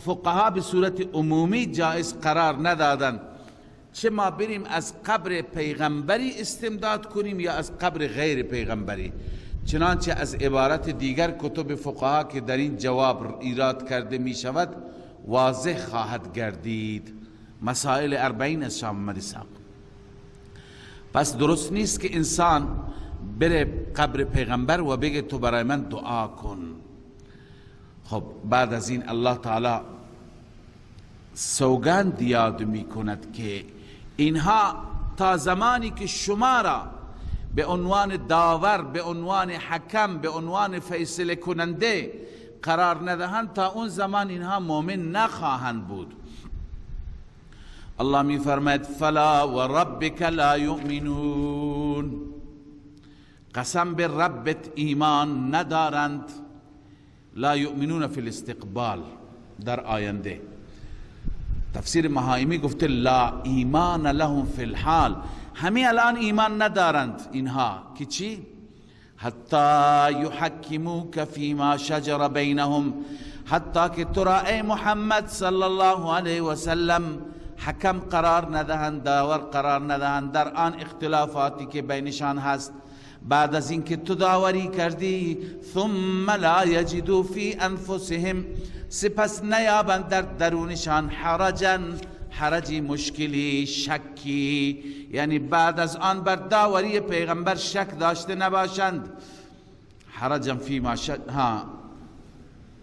فقها به صورت عمومی جایز قرار ندادند چه ما بریم از قبر پیغمبری استمداد کنیم یا از قبر غیر پیغمبری. چنانچه از عبارت دیگر کتب فقها که در این جواب ایراد کرده می شود واضح خواهد گردید. مسائل 40 از شاه محمد اسحاق. پس درست نیست که انسان بره قبر پیغمبر و بگه تو برای من دعا کن. خب بعد از این الله تعالی سوگند یاد می کند که اینها تا زمانی که شما را به عنوان داور، به عنوان حکم، به عنوان فیصله کننده قرار ندهند، تا اون زمان اینها مؤمن نخواهند بود. الله می فرماید فلا و ربک لا یؤمنون، قسم به ربت ایمان ندارند. لا یؤمنون فی الاستقبال، در آینده. تفسیر مهایمی گفته لا ایمان لهم فی الحال، همه الان ایمان ندارند اینها که چی؟ حتی یحکموک فیما شجر بینهم، حتی که تو را ای محمد صلی الله علیه و سلم حکم قرار ندهند، داور قرار ندهند در آن اختلافاتی که بینشان هست. بعد از اینکه تو داوری کردی، ثم لا یجدوا فی انفسهم، سپس نیابند در درونشان حرجا، حرجی، مشکلی، شکی، یعنی بعد از آن بر داوری پیغمبر شک داشته نباشند. حرجا فیما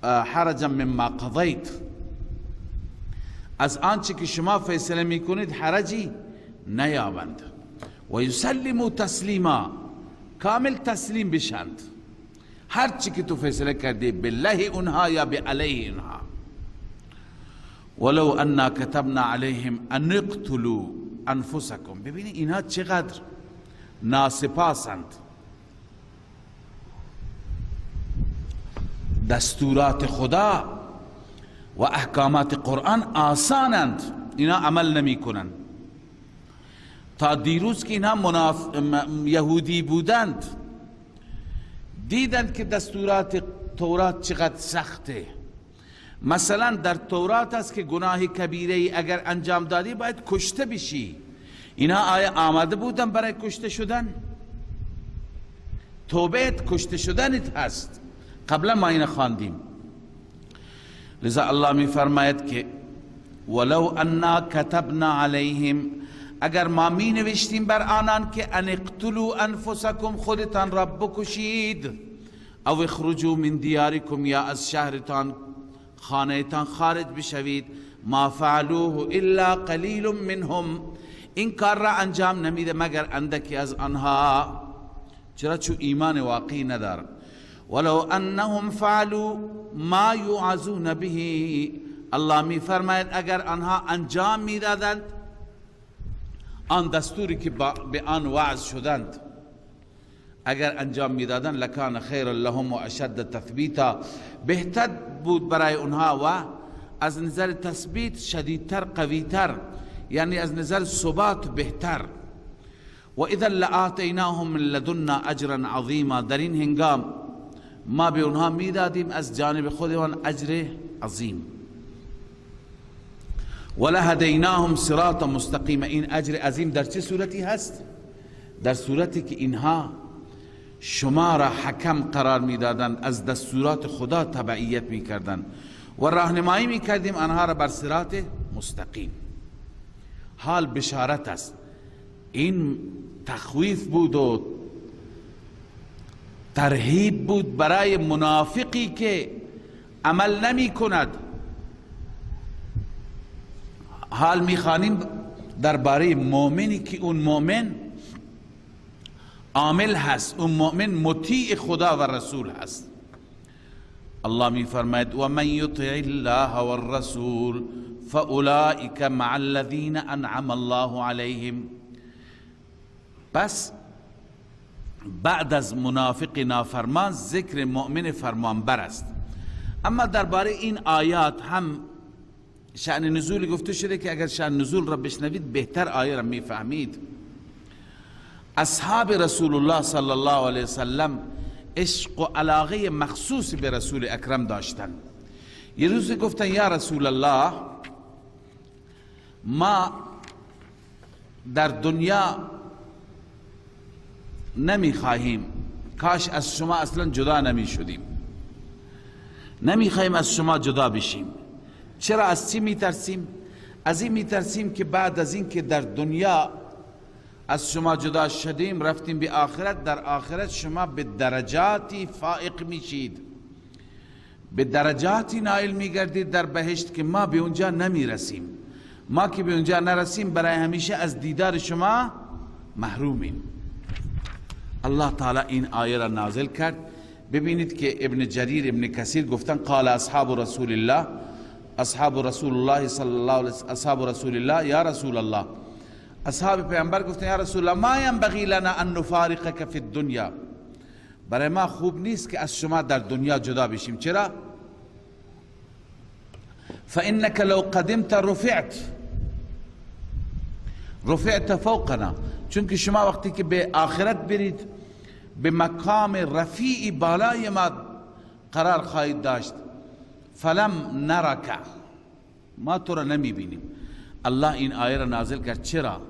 حرجا مما قضیت، از آنچه که شما فیصله میکنید حرجی نیابند. و یسلموا تسلیما، کامل تسلیم بشند، هر چی که تو فیصله کردی بالله اونها یا به علیه اونها. ولو انا کتبنا علیهم ان اقتلوا انفسکم. ببینید اینها چقدر ناسپاسند. دستورات خدا و احکامات قرآن آسانند، اینا عمل نمی کنند. تا دیروز که اینها یهودی بودند، دیدند که دستورات تورات چقدر سخته. مثلا در تورات است که گناه کبیره ای اگر انجام دادی باید کشته بشی. اینا آیا آماده بودن برای کشته شدن؟ توبه کشته شدنت هست، قبلا ما اینو خواندیم. لذا الله می فرماید که ولو انا کتبنا علیهم، اگر ما می نوشتیم بر آنان که ان اقتلوا انفسکم، خودتان را بکشید، او اخرجوا من دیارکم، یا از شهرتان خانهتان خارج بشوید، ما فعلوه الا قلیل منهم، این کار را انجام نمیده مگر اندکی از آنها. چرا؟ چون ایمان واقعی ندارن. ولو انهم فعلوا ما یوعظون به، الله می فرماید اگر آنها انجام میدادند آن دستوری که به آن وعظ شدند، اگر انجام میدادند، لکان خیر لهم و اشد تثبیتا، بهتر بود برای اونها و از نظر تثبیت شدیدتر، قویتر، یعنی از نظر ثبات بهتر. و اذا لآتیناهم من لدنا اجرا عظیما، در این هنگام ما به اونها میدادیم از جانب خودمان اجر عظیم. ولهدیناهم صراطا مستقیما، این اجر عظیم در چه صورتی هست؟ در صورتی که اینها شما را حکم قرار میدادند، از دستورات خدا تبعیت میکردند و راهنمایی میکردیم آنها را بر صراط مستقیم. حال بشارت است، این تخویف بود و ترهیب بود برای منافقی که عمل نمی کند. حال میخوانیم درباره مؤمنی که اون مؤمن عامل هست، اون مؤمن مطیع خدا و رسول هست. الله می فرماید و من یطع الله والرسول فاولئک مع الذین انعم الله علیهم. پس بعد از منافق نافرمان ذکر مؤمن فرمانبر است. اما درباره این آیات هم شأن نزول گفته شده که اگر شأن نزول را بشنوید بهتر آیه را میفهمید. اصحاب رسول الله صلی الله علیه وسلم عشق و علاقه مخصوص به رسول اکرم داشتند. یه روز گفتن یا رسول الله، ما در دنیا نمیخواهیم، کاش از شما اصلا جدا نمی شدیم، نمیخواهیم از شما جدا بشیم. چرا؟ از چی میترسیم؟ از این میترسیم که بعد از این که در دنیا از شما جدا شدیم رفتیم به آخرت، در آخرت شما به درجاتی فائق میشید، به درجاتی نائل میگردید در بهشت که ما به اونجا نمیرسیم. ما که به اونجا نرسیم برای همیشه از دیدار شما محرومیم. الله تعالی این آیه را نازل کرد. ببینید که ابن جریر ابن کثیر گفتن قال اصحاب رسول الله، اصحاب رسول الله صلی الله علیه وسلم، اصحاب رسول الله یا رسول الله، اصحاب پیامبر گفتن یا رسول الله ما ینبغی لنا ان نفارقک فی الدنیا، برای ما خوب نیست که از شما در دنیا جدا بشیم. چرا؟ فانك لو قدمت رفعت فوقنا، چون که شما وقتی که به آخرت برید به مقام رفیع بالای ما قرار خواهید داشت. فلم نرک، ما تو را نمی بینیم. الله این آیه را نازل کرد. چرا؟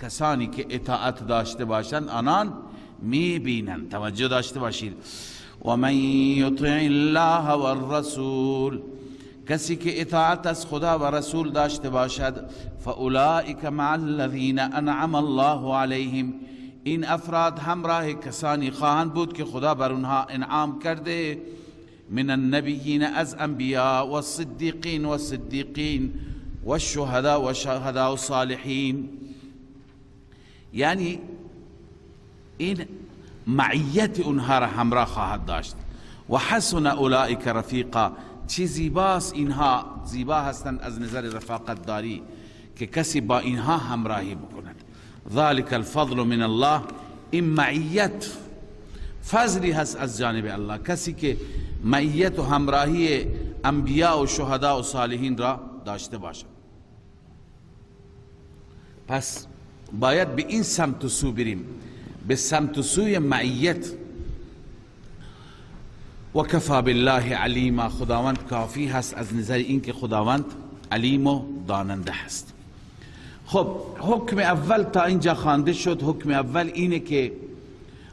کسانی که اطاعت داشته باشند آنان می بینند. توجه داشته باشید. و من یطع الله والرسول، کسی که اطاعت از خدا و رسول داشته باشد، فاولئک مع الذین انعم الله علیهم، این افراد همراه کسانی خواهند بود که خدا بر اونها انعام کرده، من النبیین از انبیاء، والصدیقین والصدیقین، والشهداء والشهداء الصالحین. یعنی این معیت اونها را همراه خواهد داشت. و حسن اولئک رفیقا، چه زیباست اینها، زیبا هستند از نظر رفاقت داری که کسی با اینها همراهی بکند. ذلك الفضل من الله، این معیت فضلی هست از جانب الله، کسی که معیت و همراهی انبیاء و شهداء و صالحین را داشته باشد. پس باید به این سمت و سو بریم، به سمت و سوی معیت. و کفا بالله علیما، خداوند کافی هست از نظر اینکه خداوند علیم و داننده هست. خب حکم اول تا اینجا خوانده شد. حکم اول اینه که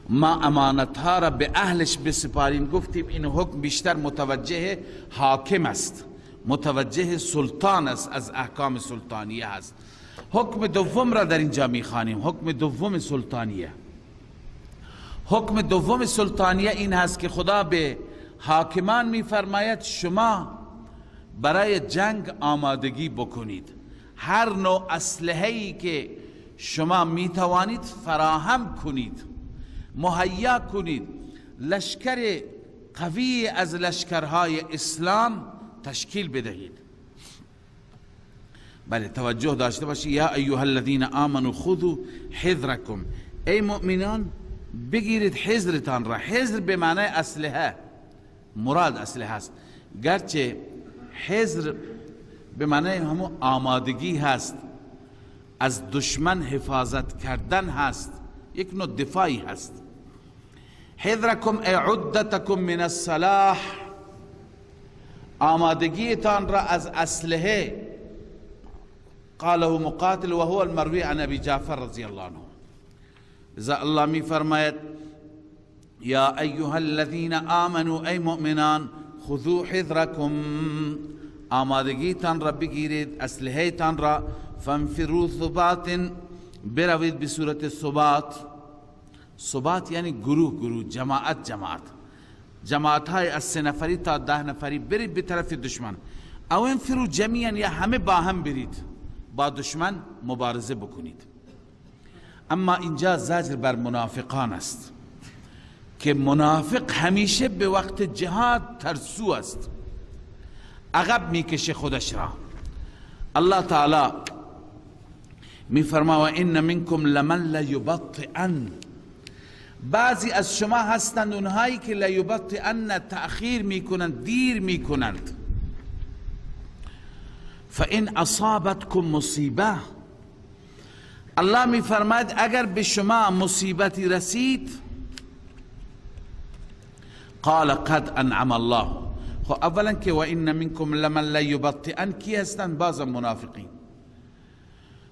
ما امانتها را به اهلش بسپاریم. گفتیم این حکم بیشتر متوجه حاکم است، متوجه سلطان است، از احکام سلطانیه است. حکم دوم را در اینجا میخوانیم، حکم دوم سلطانیه. حکم دوم سلطانیه این هست که خدا به حاکمان میفرماید شما برای جنگ آمادگی بکنید، هر نوع اسلحه‌ای که شما میتوانید فراهم کنید، مهیا کنید، لشکر قوی از لشکرهای اسلام تشکیل بدهید. بله توجه داشته باشید. یا ایها الذین آمنوا خذوا حذرکم، ای مؤمنان بگیرید حذرتان را. حذر به معنای اسلحه، مراد اسلحه است، گرچه حذر به معنای همون آمادگی هست، از دشمن حفاظت کردن هست، یک نوع دفاعی هست. حذرکم ای عدتکم من السلاح، آمادگیتان را از اسلحه. قاله مقاتل و هو المروی عن ابی جعفر رضی الله عنه. لذا الله می فرماید یا ایها الذین آمنوا، ای مؤمنان، خذوا حذرکم، آمادگیتان را بگیرید، اسلحه‌تان را، فانفروا ثبات، بروید به صورت ثبات. ثبات یعنی گروه گروه، جماعت جماعت، جماعت های از 3 نفری تا 10 نفری برید به طرف دشمن. او انفروا جمیعا، یا همه با هم برید با دشمن مبارزه بکنید. اما اینجا زجر بر منافقان است که منافق همیشه به وقت جهاد ترسو است، عقب میکشه خودش را. الله تعالی میفرما و ان منکم لمن لیبطئن، بعضی از شما هستند اونهایی که لیبطئن، تأخیر میکنند، دیر میکنند. فإن اصابتکم مصیبه، الله میفرماید اگر به شما مصیبتی رسید، قال قد انعم الله. خب اولا که و ان منکم لمن لیبطئن کی هستند؟ بازم منافقین.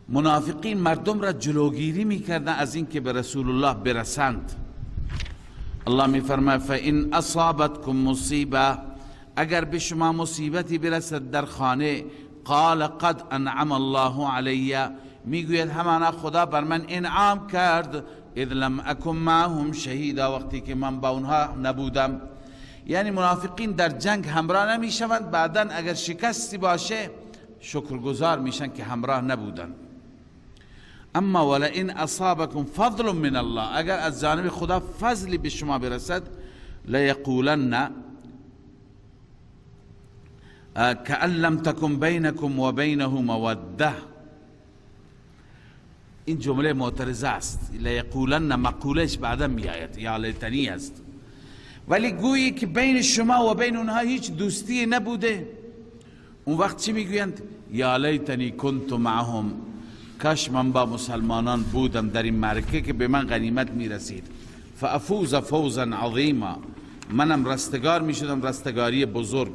منافقین مردم را جلوگیری میکردن از اینکه به رسول الله برسند. الله میفرماید فإن اصابتکم مصیبه، اگر به شما مصیبتی برسد در خانه، قال قد انعم الله علی، میگوید همانا خدا بر من انعام کرد، اذ لم اکن معهم شهیدا، وقتی که من با اونها نبودم. یعنی منافقین در جنگ همراه نمیشوند، بعدا اگر شکستی باشه شکرگزار میشن که همراه نبودن. اما ولئن اصابکم فضل من الله، اگر از جانب خدا فضلی به شما برسد، لیقولن کأن لم تکن بینکم و بینه موده. این جمله معترضه است، لیقولن مقولش بعدا میآید، یا لیتنی است، ولی گویی که بین شما و بین اونها هیچ دوستی نبوده، اون وقت چی میگویند؟ یا لیتنی کنت معهم، کاش من با مسلمانان بودم در این معرکه که به من غنیمت میرسید. فافوز فوزا عظیما، منم رستگار میشدم، رستگاری بزرگ.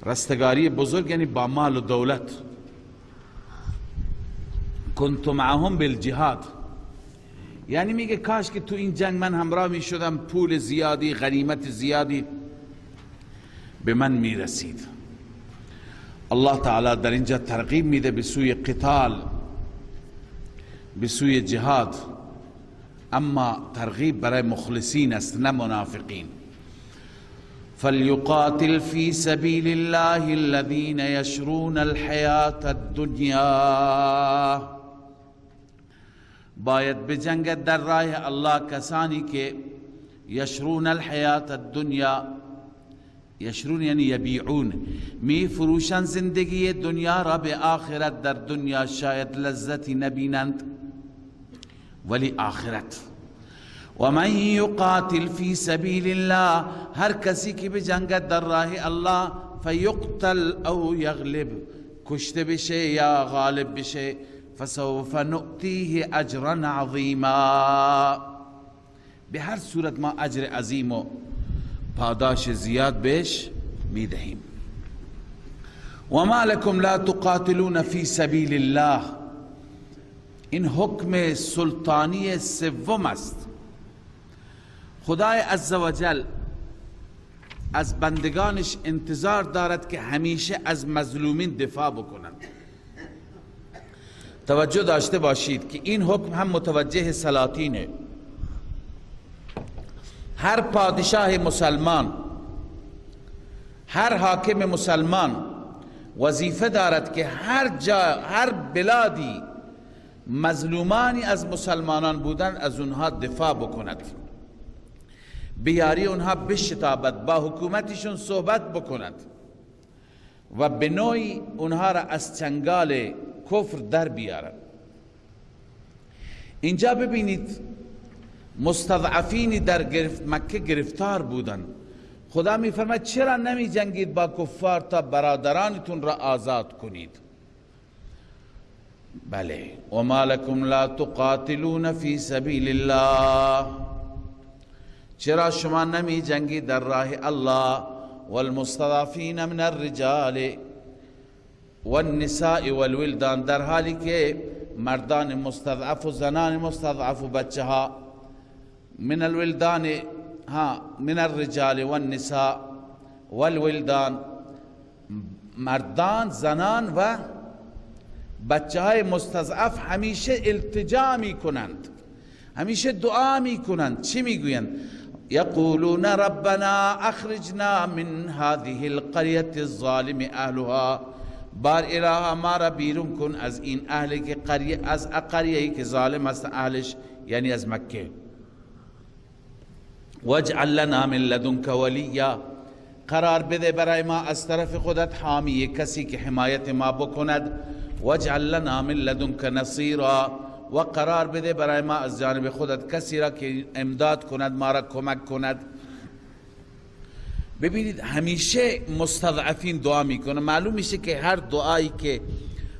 رستگاری بزرگ یعنی با مال و دولت. کنت معهم بالجهاد، یعنی میگه کاش که تو این جنگ من همراه میشدم، پول زیادی، غنیمت زیادی به من میرسید. الله تعالی در اینجا ترغیب میده به سوی قتال، به سوی جهاد، اما ترغیب برای مخلصین است نه منافقین. فلیقاتل فی سبیل الله الذین یشرون الحیاة الدنیا، باید بجنگد در راه الله کسانی که یشرون الحیاة الدنیا، یشرون یعنی یبیعون، می فروشن زندگی دنیا را به آخرت. در دنیا شاید لذتی نبینند ولی آخرت. و من یقاتل فی سبیل الله، هر کسی که بجنگد در راه الله، فیقتل او یغلب، کشته بشه یا غالب بشه، فسوف نؤتیه اجرا عظیما، به هر صورت ما اجر عظیم و پاداش زیاد بهش میدهیم. و ما لکم لا تقاتلون فی سبیل الله، این حکم سلطانی سوم است. خدای عزوجل از بندگانش انتظار دارد که همیشه از مظلومین دفاع بکنند. توجه داشته باشید که این حکم هم متوجه سلاطینه. هر پادشاه مسلمان، هر حاکم مسلمان وظیفه دارد که هر جا، هر بلادی مظلومانی از مسلمانان بودند از اونها دفاع بکند، بیاری اونها بشتابد، با حکومتشون صحبت بکند و به نوعی اونها را از چنگال کفر در بیارد. اینجا ببینید مستضعفینی در مکه گرفتار بودند. خدا میفرماید چرا نمی جنگید با کفار تا برادرانتون را آزاد کنید؟ بله، و ما لکم لا تقاتلون فی سبیل الله، چرا شما نمی جنگید در راه الله؟ والمستضعفین من الرجال والنساء والولدان، در حالی که مردان مستضعف و زنان مستضعف و بچه ها، من الولدان، ها، من الرجال والنساء والولدان، مردان، زنان و بچه های مستضعف همیشه التجا می کنند، همیشه دعا می کنند. چی می گویند؟ یقولون ربنا اخرجنا من هذه القرية الظالم اهلها، بار اله ما را بیرون کن از این اهل که قریه، از قریه که ظالم است اهلش، یعنی از مکه. واجعل لنا من لدنک ولیا، قرار بده برای ما از طرف خودت حامی، کسی که حمایت ما بکند. واجعل لنا من لدنک نصیرا، و قرار بده برای ما از جانب خودت کسی را که امداد کند، ما را کمک کند. ببینید همیشه مستضعفین دعا میکنه. معلوم میشه که هر دعایی که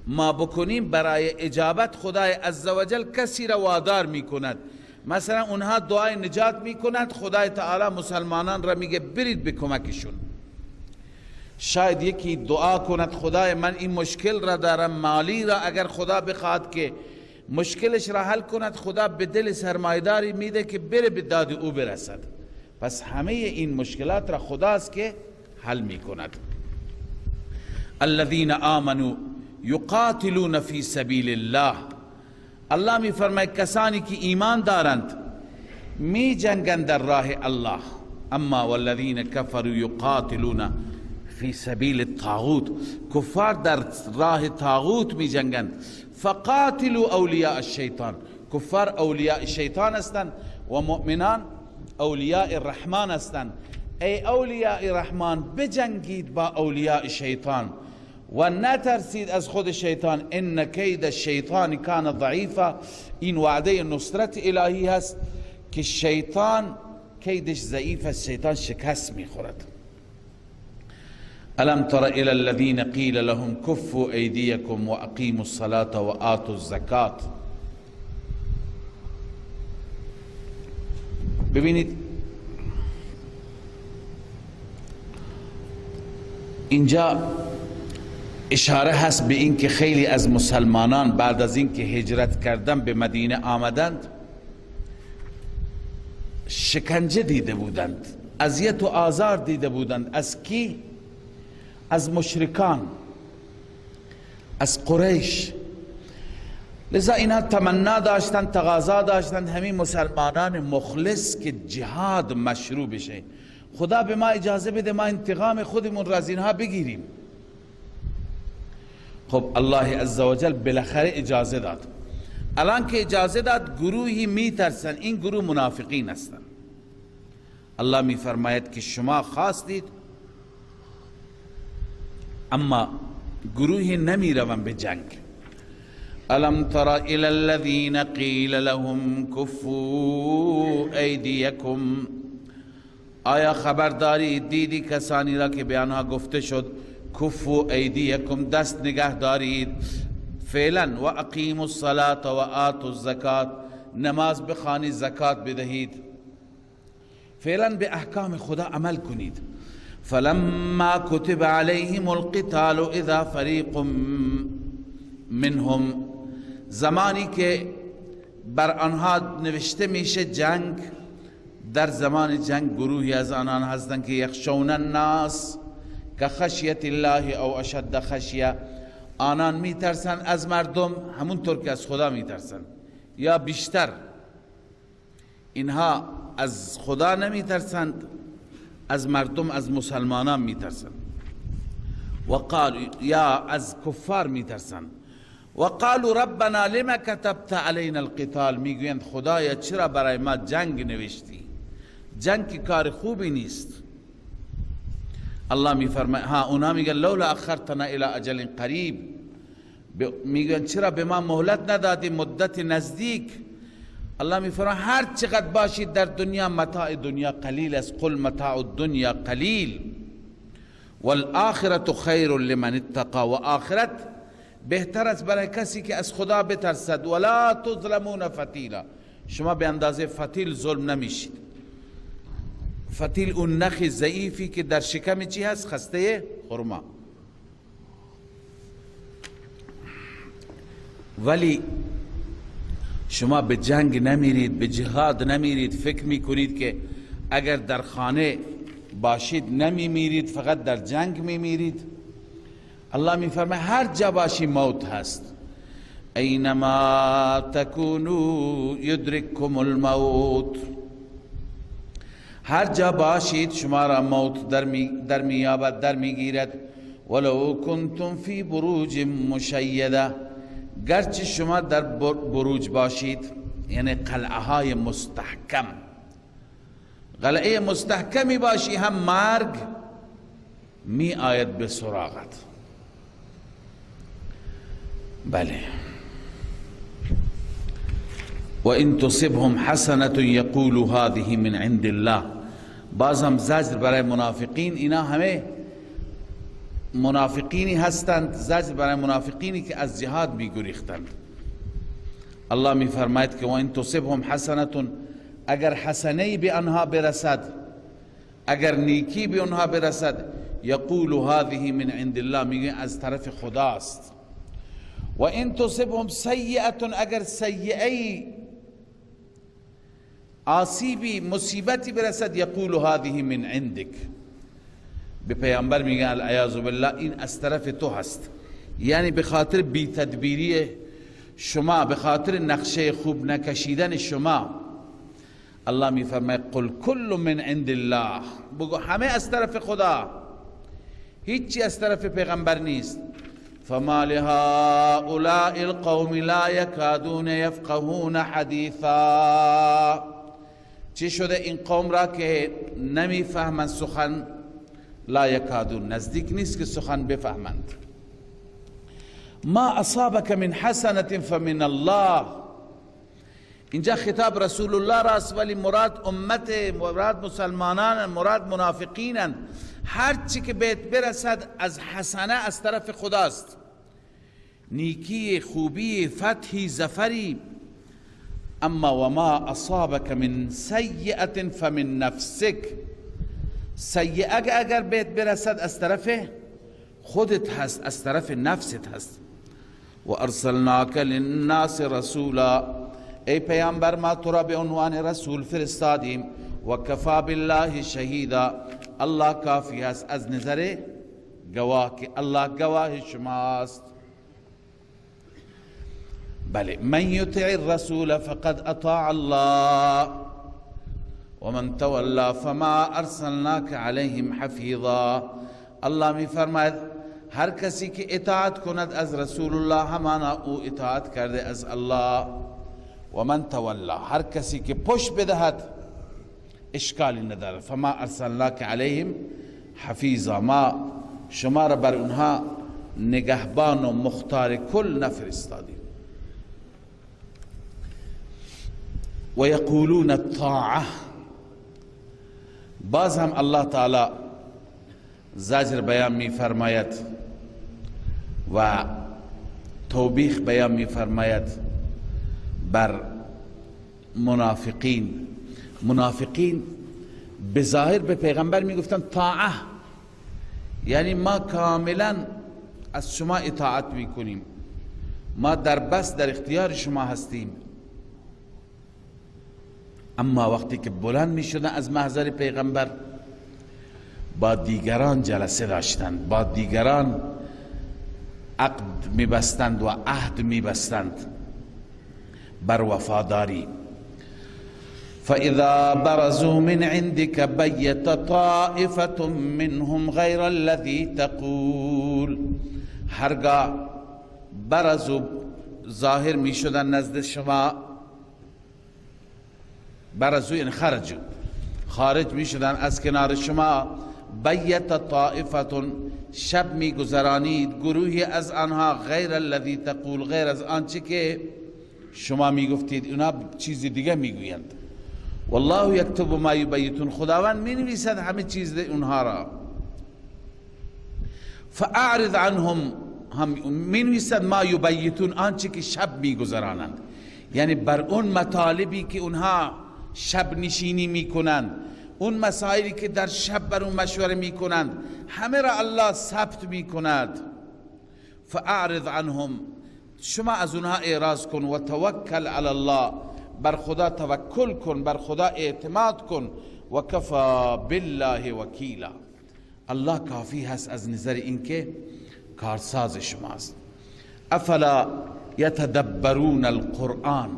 ما بکنیم برای اجابت خدای عزوجل کسی را وادار میکند. مثلا اونها دعای نجات میکنند، خدای تعالی مسلمانان را میگه برید به کمکشون. شاید یکی دعا کند خدای من این مشکل را دارم، مالی را، اگر خدا بخواد که مشکلش را حل کند، خدا به دل سرمایداری میده که بره به داد او برسد. پس همه این مشکلات را خداست که حل میکند. الذین آمنوا یقاتلون فی سبیل الله، الله می فرماید کسانی که ایمان دارند می جنگند در راه الله. اما والذین کفروا یقاتلون فی سبیل الطاغوت، کفار در راه طاغوت می جنگند. فقاتلوا اولیاء الشیطان، کفار اولیاء شیطان هستند و مؤمنان اولیاء الرحمن هستند. ای اولیاء الرحمن بجنگید با اولیاء شیطان و نترسید از خود شیطان. ان کید الشیطان کان ضعیفا، این وعده نصرت الهی هست که شیطان کیدش ضعیف است، شیطان شکست میخورد. الم تر الى الذين قیل لهم كفوا ایدیکم واقیموا الصلاة وآتوا الزکاة. ببینید اینجا اشاره هست به این که خیلی از مسلمانان بعد از اینکه هجرت کردن به مدینه آمدند شکنجه دیده بودند، اذیت و آزار دیده بودند. از کی؟ از مشرکان، از قریش. لذا اینها تمنا داشتند، تقاضا داشتند همین مسلمانان مخلص که جهاد مشروع بشه، خدا به ما اجازه بده ما انتقام خودمون را از اینها بگیریم. خب الله عزوجل بالاخره اجازه داد. الان که اجازه داد گروهی میترسن، این گروه منافقین هستند. الله میفرماید که شما خواستید اما گروهی نمیروند به جنگ. الم تر الى الذين قیل لهم كفوا ایدیکم، آیا خبرداری دیدی کسانی را که به آنها گفته شد کفوا ایدیکم، دست نگه دارید فعلا، و اقیموا الصلاة و آتوا الزکات، نماز بخوانید، زکات بدهید، فعلا به احکام خدا عمل کنید. فلما كتب عليهم القتال اذا فریق منهم، زمانی که بر آنها نوشته میشه جنگ، در زمان جنگ گروهی از آنان هستند که یخشون الناس که خشیت الله او اشد خشیه، آنان میترسن از مردم همونطور که از خدا میترسن یا بیشتر. اینها از خدا نمیترسند، از مردم، از مسلمانان میترسند، وقال یا از کفار میترسند. وقالوا ربنا لما كتبت علينا القتال، میگویند خدایا چرا برای ما جنگ نوشتی؟ جنگ که کار خوبی نیست. الله میفرماید ها، اونا میگن لولا اخرتنا الى اجل قریب، میگن چرا به ما مهلت ندادی مدت نزدیک. الله میفرماید هر چقدر باشید در دنیا متاع دنیا قلیل است، قل متاع الدنیا قلیل والآخرة خیر لمن اتقى، و آخرت بهتر است برای کسی که از خدا بترسد. ولا تظلمون فتیلا، شما به اندازه فتیل ظلم نمیشید. فتیل اون نخ ضعیفی که در شکم چی هست؟ خسته خرما. ولی شما به جنگ نمیرید، به جهاد نمیرید، فکر میکنید که اگر در خانه باشید نمیمیرید، فقط در جنگ میمیرید. الله میفرماید هر جا باشی موت هست. اینما تکونوا یدرککم الموت، هر جا باشید شما را موت در میابد، در میگیرد. ولو کنتم فی بروج مشیده، گرچه شما در بروج باشید، یعنی قلعه های مستحکم، قلعه مستحکمی باشی هم مرگ می آید به سراغت. بله، و ان تصبهم حسنة یقولوا هذه من عند الله. باز هم زجر برای منافقین، اینا همه منافقینی هستند، زجر برای منافقینی که از جهاد میگریختند. الله میفرماید که و ان تصبهم حسنة، اگر حسنه به آنها برسد، اگر نیکی به آنها برسد، یقول هذه من عند الله، میگه از طرف خداست. و ان تصبهم سیئة، اگر سیئه آسیبی مصیبتی برسد، یقول هذه من عندك، به پیامبر میگن العیاذ بالله این از طرف تو هست. یعنی به خاطر بی تدبیری شما، به خاطر نقشه خوب نکشیدن شما، الله میفرماید قل کل من عند الله، بگو همه از طرف خدا، هیچی از طرف پیغمبر نیست. فما لهؤلاء القوم لا يكادون يفقهون حدیثا، چه شده این قوم را که نمیفهمند سخن؟ لا یکادون، نزدیک نیست که سخن بفهمند. ما اصابک من حسنة فمن الله، اینجا خطاب رسول الله راست، ولی مراد امت، مراد مسلمانان، مراد منافقینند. هر چی که بهت برسد از حسنه از طرف خداست، نیکی، خوبی، فتحی، ظفری. اما و ما اصابک من سیئة فمن نفسک، سیئه اگر بهت برسد از طرف خودت هست، از طرف نفست هست. و ارسلناک للناس رسولا، ای پیامبر ما تو را به عنوان رسول فرستادیم. و کفا بالله شهیدا، الله کافی هست از نظر گواه که الله گواه شماست. بله، من یطع الرسول فقد اطاع الله ومن تولى فما ارسلناک علیهم حفیظا. الله می فرماید هر کسی که اطاعت کند از رسول الله همانا او اطاعت کرده از الله. و من تولا، هر کسی که پشت بدهد اشکالی نداره. فما ارسلناک علیهم حفیظا، ما شما را بر اونها نگهبان و مختار کل نفرستادیم. و یقولون الطاعه، باز هم الله تعالی زجر بیان می فرماید و توبیخ بیان می فرماید بر منافقین. منافقین به ظاهر به پیغمبر می گفتن طاعه، یعنی ما کاملا از شما اطاعت می کنیم، ما در بس در اختیار شما هستیم. اما وقتی که بلند می شدن از محضر پیغمبر با دیگران جلسه داشتند، با دیگران عقد می بستند و عهد می بستند بر وفاداری. فإذا برزوا من عندك بيت طائفة منهم غير الذي تقول، هرگاه برزوا ظاهر می شدن نزد شما، برزوا یعنی خرجوا، خارج می شدن از کنار شما، بیت طائفة شب می گذرانید گروهی از آنها، غیر الذی تقول، غیر از آنچه که شما می گفتید، اونا چیز دیگه می گویند. والله یکتب ما یبیتون، خداوند می نویسد همه چیز اونها را. فاعرض عنهم، هم می نویسد ما یبیتون، آنچه که شب می گذرانند، یعنی بر اون مطالبی که اونها شب نشینی می کنند، اون مسائلی که در شب بر اون مشوره می کنند، همه را الله ثبت می کند. فاعرض عنهم، شما از اونها اعراض کن، و توکل علی الله، بر خدا توکل کن، بر خدا اعتماد کن. و کفا بالله وکیلا، الله کافی هست از نظر اینکه کارساز شماست. افلا یتدبرون القرآن،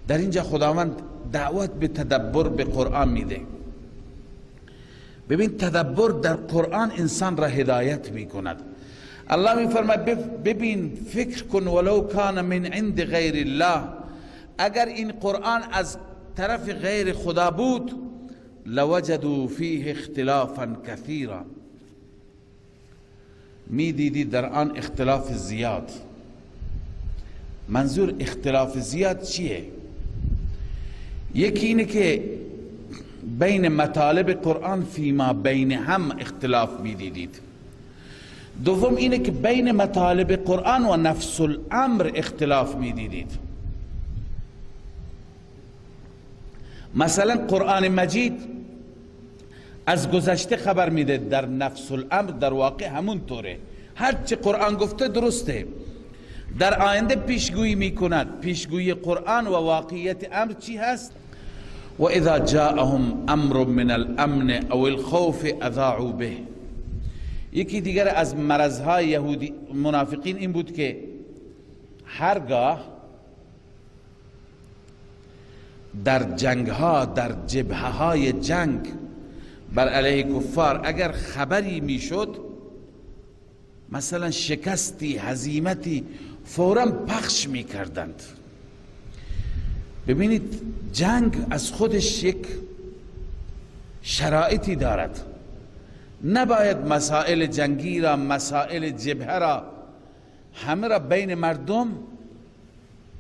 در اینجا خداوند دعوت به تدبر به قرآن میده. ببین تدبر در قرآن انسان را هدایت میکند. الله میفرماید ببین، فکر کن، ولو کان من عند غیر الله، اگر این قرآن از طرف غیر خدا بود، لوجدوا فیه اختلافا کثیرا، میدیدی در آن اختلاف زیاد. منظور اختلاف زیاد چیه؟ یکی اینه که بین مطالب قرآن فیما بین هم اختلاف میدیدید. دوم اینه که بین مطالب قرآن و نفس الامر اختلاف میدیدید. مثلا قرآن مجید از گذشته خبر میده، در نفس الامر در واقع همون طوره، هرچی قرآن گفته درسته. در آینده پیشگویی میکند، پیشگویی قرآن و واقعیت امر چی هست؟ و اذا جاءهم امر من الامن او الخوف اذاعوا به. یکی دیگر از مرضهای یهودی منافقین این بود که هرگاه در جنگها، در جبهه های جنگ بر علیه کفار اگر خبری میشد، مثلا شکستی، هزیمتی، فوراً پخش میکردند. ببینید جنگ از خودش یک شرایطی دارد، نباید مسائل جنگی را، مسائل جبهه را، همه را بین مردم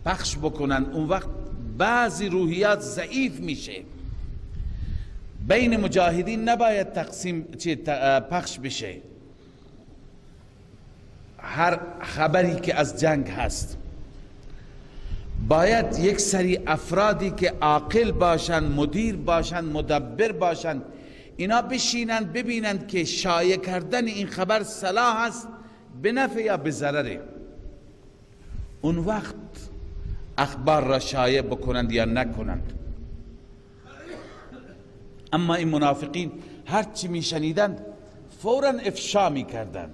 پخش بکنند. اون وقت بعضی روحیات ضعیف میشه. بین مجاهدین نباید تقسیم پخش بشه هر خبری که از جنگ هست. باید یک سری افرادی که عاقل باشند، مدیر باشند، مدبر باشند، اینا بشینند ببینند که شایع کردن این خبر صلاح است به نفع یا به ضرره، اون وقت اخبار را شایع بکنند یا نکنند. اما این منافقین هرچی میشنیدند فورا افشا میکردند.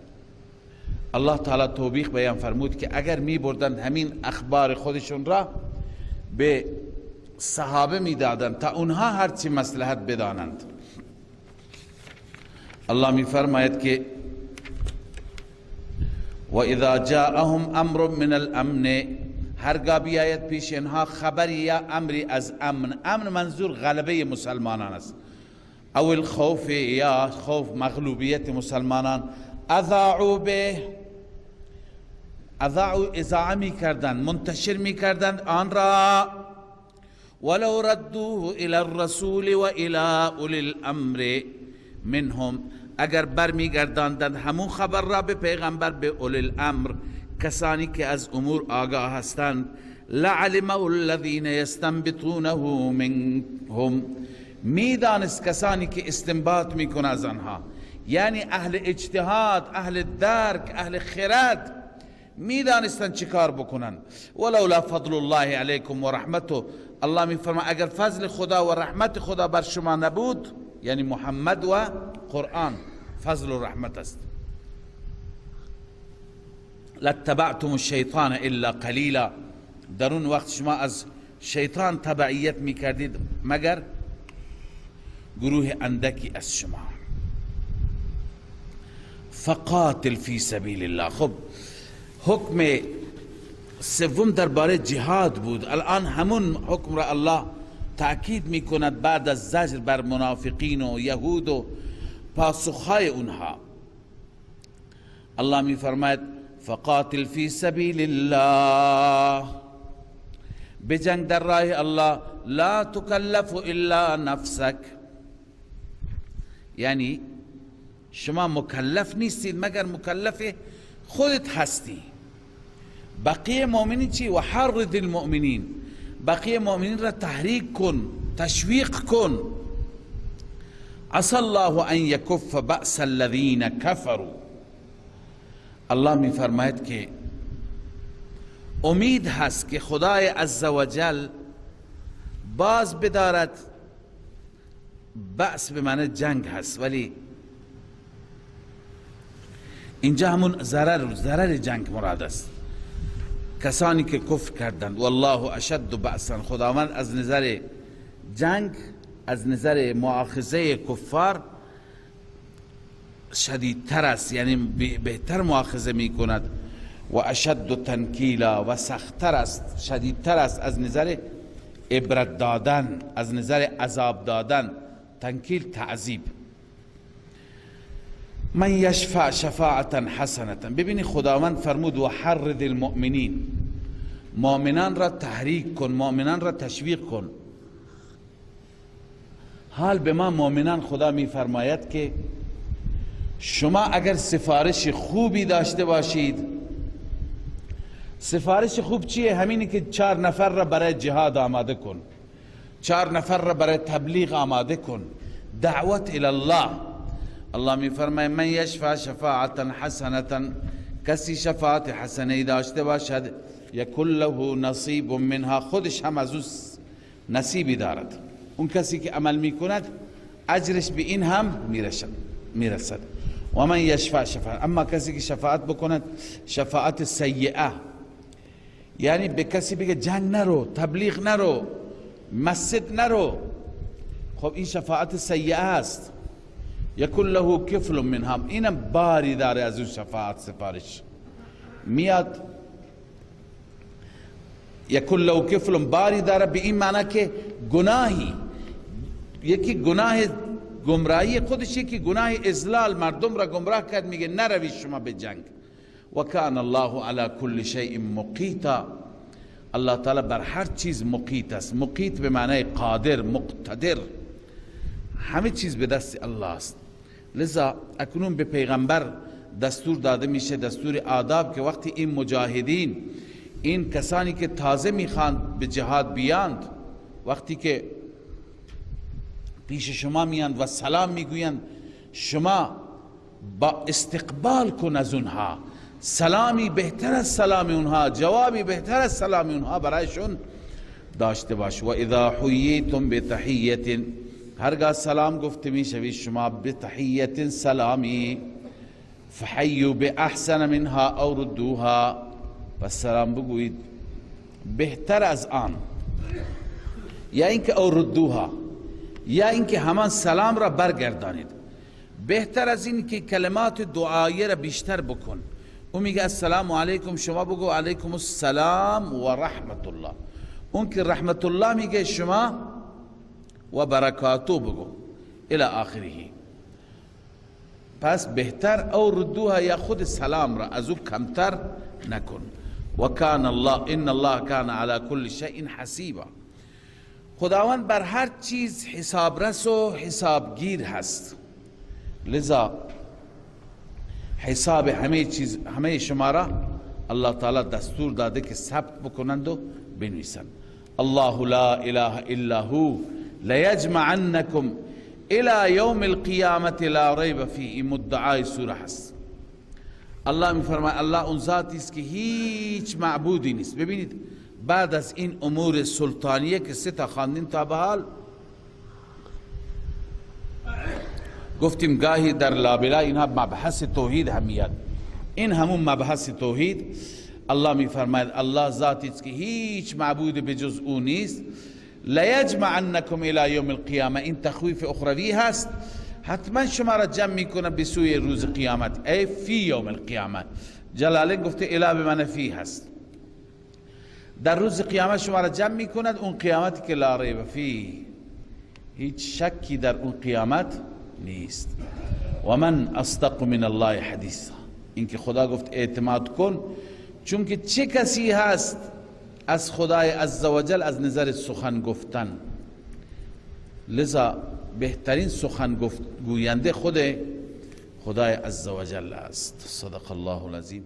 الله تعالی توبیخ بیان فرمود که اگر میبردند همین اخبار خودشون را به صحابه میدادند تا اونها هرچی مصلحت بدانند. الله میفرماید که و اذا جاءهم امر من الامن، هرگاه بیاید پیش اینها خبری یا امری از امن، امن منظور غلبه مسلمانان است، او الخوف یا خوف مغلوبیت مسلمانان، اذاعوا به، اذاعوا اذاعه می کردند، منتشر می کردند آن را، ولو ردوه الى الرسول و الى اولی الامر منهم، اگر برمیگرداندند همون خبر را به پیغمبر، به اولی الامر، کسانی که از امور آگاه هستند، لعلمه الذین یستنبطونه منهم، میدانست کسانی که استنباط میکنه از آنها، یعنی اهل اجتهاد، اهل درک، اهل خرد میدانستند چه کار بکنن. ولولا فضل الله علیکم و رحمته، الله میفرما اگر فضل خدا و رحمت خدا بر شما نبود، یعنی محمد و قرآن فضل و رحمت است، لاتبعتم الشیطان الا قلیلا، در اون وقت شما از شیطان تبعیت میکردید مگر گروه اندکی از شما. فقاتل فی سبیل الله. خب حکم سوم درباره جهاد بود، الان همون حکم را الله تأکید میکند بعد از زجر بر منافقین و یهود و پاسخهای اونها. الله میفرماید فقاتل فی سبیل الله، بجنگ در راه الله، لا تکلف الا نفسک، یعنی شما مکلف نیستید مگر مکلف خودت هستی. بقیه مؤمنین چی؟ و حرض المؤمنین، بقیه مؤمنین را تحریک کن، تشویق کن. عسى الله ان یکف بأس الذین کفروا، الله می فرماید که امید هست که خدای عزوجل باز بدارد. بأس به معنی جنگ هست، ولی اینجا همون ضرر جنگ مراد است. کسانی که کفر کردند، والله اشد بأسا، خداوند از نظر جنگ، از نظر مؤاخذه کفار شدیدتر است، یعنی بهتر مؤاخذه می کند، و اشد تنکیلا، و سختتر است، شدیدتر است از نظر عبرت دادن، از نظر عذاب دادن. تنکیل تعذیب. من یشفع شفاعتا حسنتا، ببینی خداوند فرمود و حرض المؤمنین، مؤمنان را تحریک کن، مؤمنان را تشویق کن. حال به ما مؤمنان خدا می فرماید که شما اگر سفارش خوبی داشته باشید، سفارش خوب چیه؟ همینی که 4 نفر را برای جهاد آماده کن، 4 نفر را برای تبلیغ آماده کن، دعوت الی الله. الله می فرماید من یشفع شفاعتا حسنتا، کسی شفاعت حسنه داشته باشد، یکن له نصیب منها، خودش هم از او نصیبی دارد. اون کسی که عمل می کند اجرش به این هم میرسد. و من یشفع شفاعت، اما کسی که شفاعت بکند شفاعت سیئه، یعنی به کسی بگه جنگ نرو، تبلیغ نرو، مسجد نرو، خب این شفاعت سیئه است. یکن له کفل منها، اینم باری داره از اون شفاعت سفارش میاد. یکن له کفل، باری داره به این معنی که گناهی، یکی گناه گمراهی خودش، یکی گناه اضلال، مردم را گمراه کرد، میگه نروی شما به جنگ. و کان الله علی کل شیء مقیتا، الله تعالی بر هر چیز مقیت است. مقیت به معنی قادر، مقتدر، همه چیز به دست الله است. لذا اکنون به پیغمبر دستور داده میشه، دستور آداب، که وقتی این مجاهدین، این کسانی که تازه میخواند به جهاد بیاند، وقتی که پیش شما میاند و سلام میگویند، شما با استقبال کن از اونها، سلامی بهتر از سلام اونها، جوابی بهتر از سلام اونها برایشون داشته باش. و اذا حییتم بتحیت، هرگاه سلام گفته میشوید شما، بتحیت سلامی، فحیوا باحسن منها او ردوها، پس سلام بگویید بهتر از آن، یا اینکه او ردوها، یا اینکه همان سلام را برگردانید. بهتر از این که کلمات دعایه را بیشتر بکن. او میگه السلام علیکم، شما بگو علیکم السلام و رحمت الله. اون که رحمت الله میگه شما و برکاتو بگو، الی آخره. پس بهتر او ردوها، یا خود سلام را از او کمتر نکن. و کان الله، ان الله کان علی کل شیء حسیبا. خداوند بر هر چیز حسابرس و حسابگیر هست، لذا حساب همه چیز، همه شما را الله تعالی دستور داده که ثبت بکنند و بنویسند. الله لا اله الا هو لیجمعنکم الى یوم القیامت لا ریب فیه. مدعای سوره هست. الله میفرماید الله اون ذاتی است که هیچ معبودی نیست. ببینید بعد از این امور سلطانیه که سه تا خواندیم تا به حال، گفتیم گاهی در لابلا اینها مبحث توحید هم میاد، این همون مبحث توحید. الله میفرماید الله ذاتی است که هیچ معبود به جز او نیست. لیجمعنکم الی یوم القیامه، این تخویف اخروی هست، حتما شما را جمع میکنه به سوی روز قیامت، ای فی یوم القیامه. جلاله گفته الی به معنی فی هست، در روز قیامت شما را جمع میکند، اون قیامتی که لا ریب فی، هیچ شکی در اون قیامت نیست. و من اصدق من الله حدیثا، اینکه خدا گفت اعتماد کن، چون که چه کسی هست از خدای عزوجل از نظر سخن گفتن؟ لذا بهترین سخن گوینده خود خدای عزوجل است. صدق الله العظیم.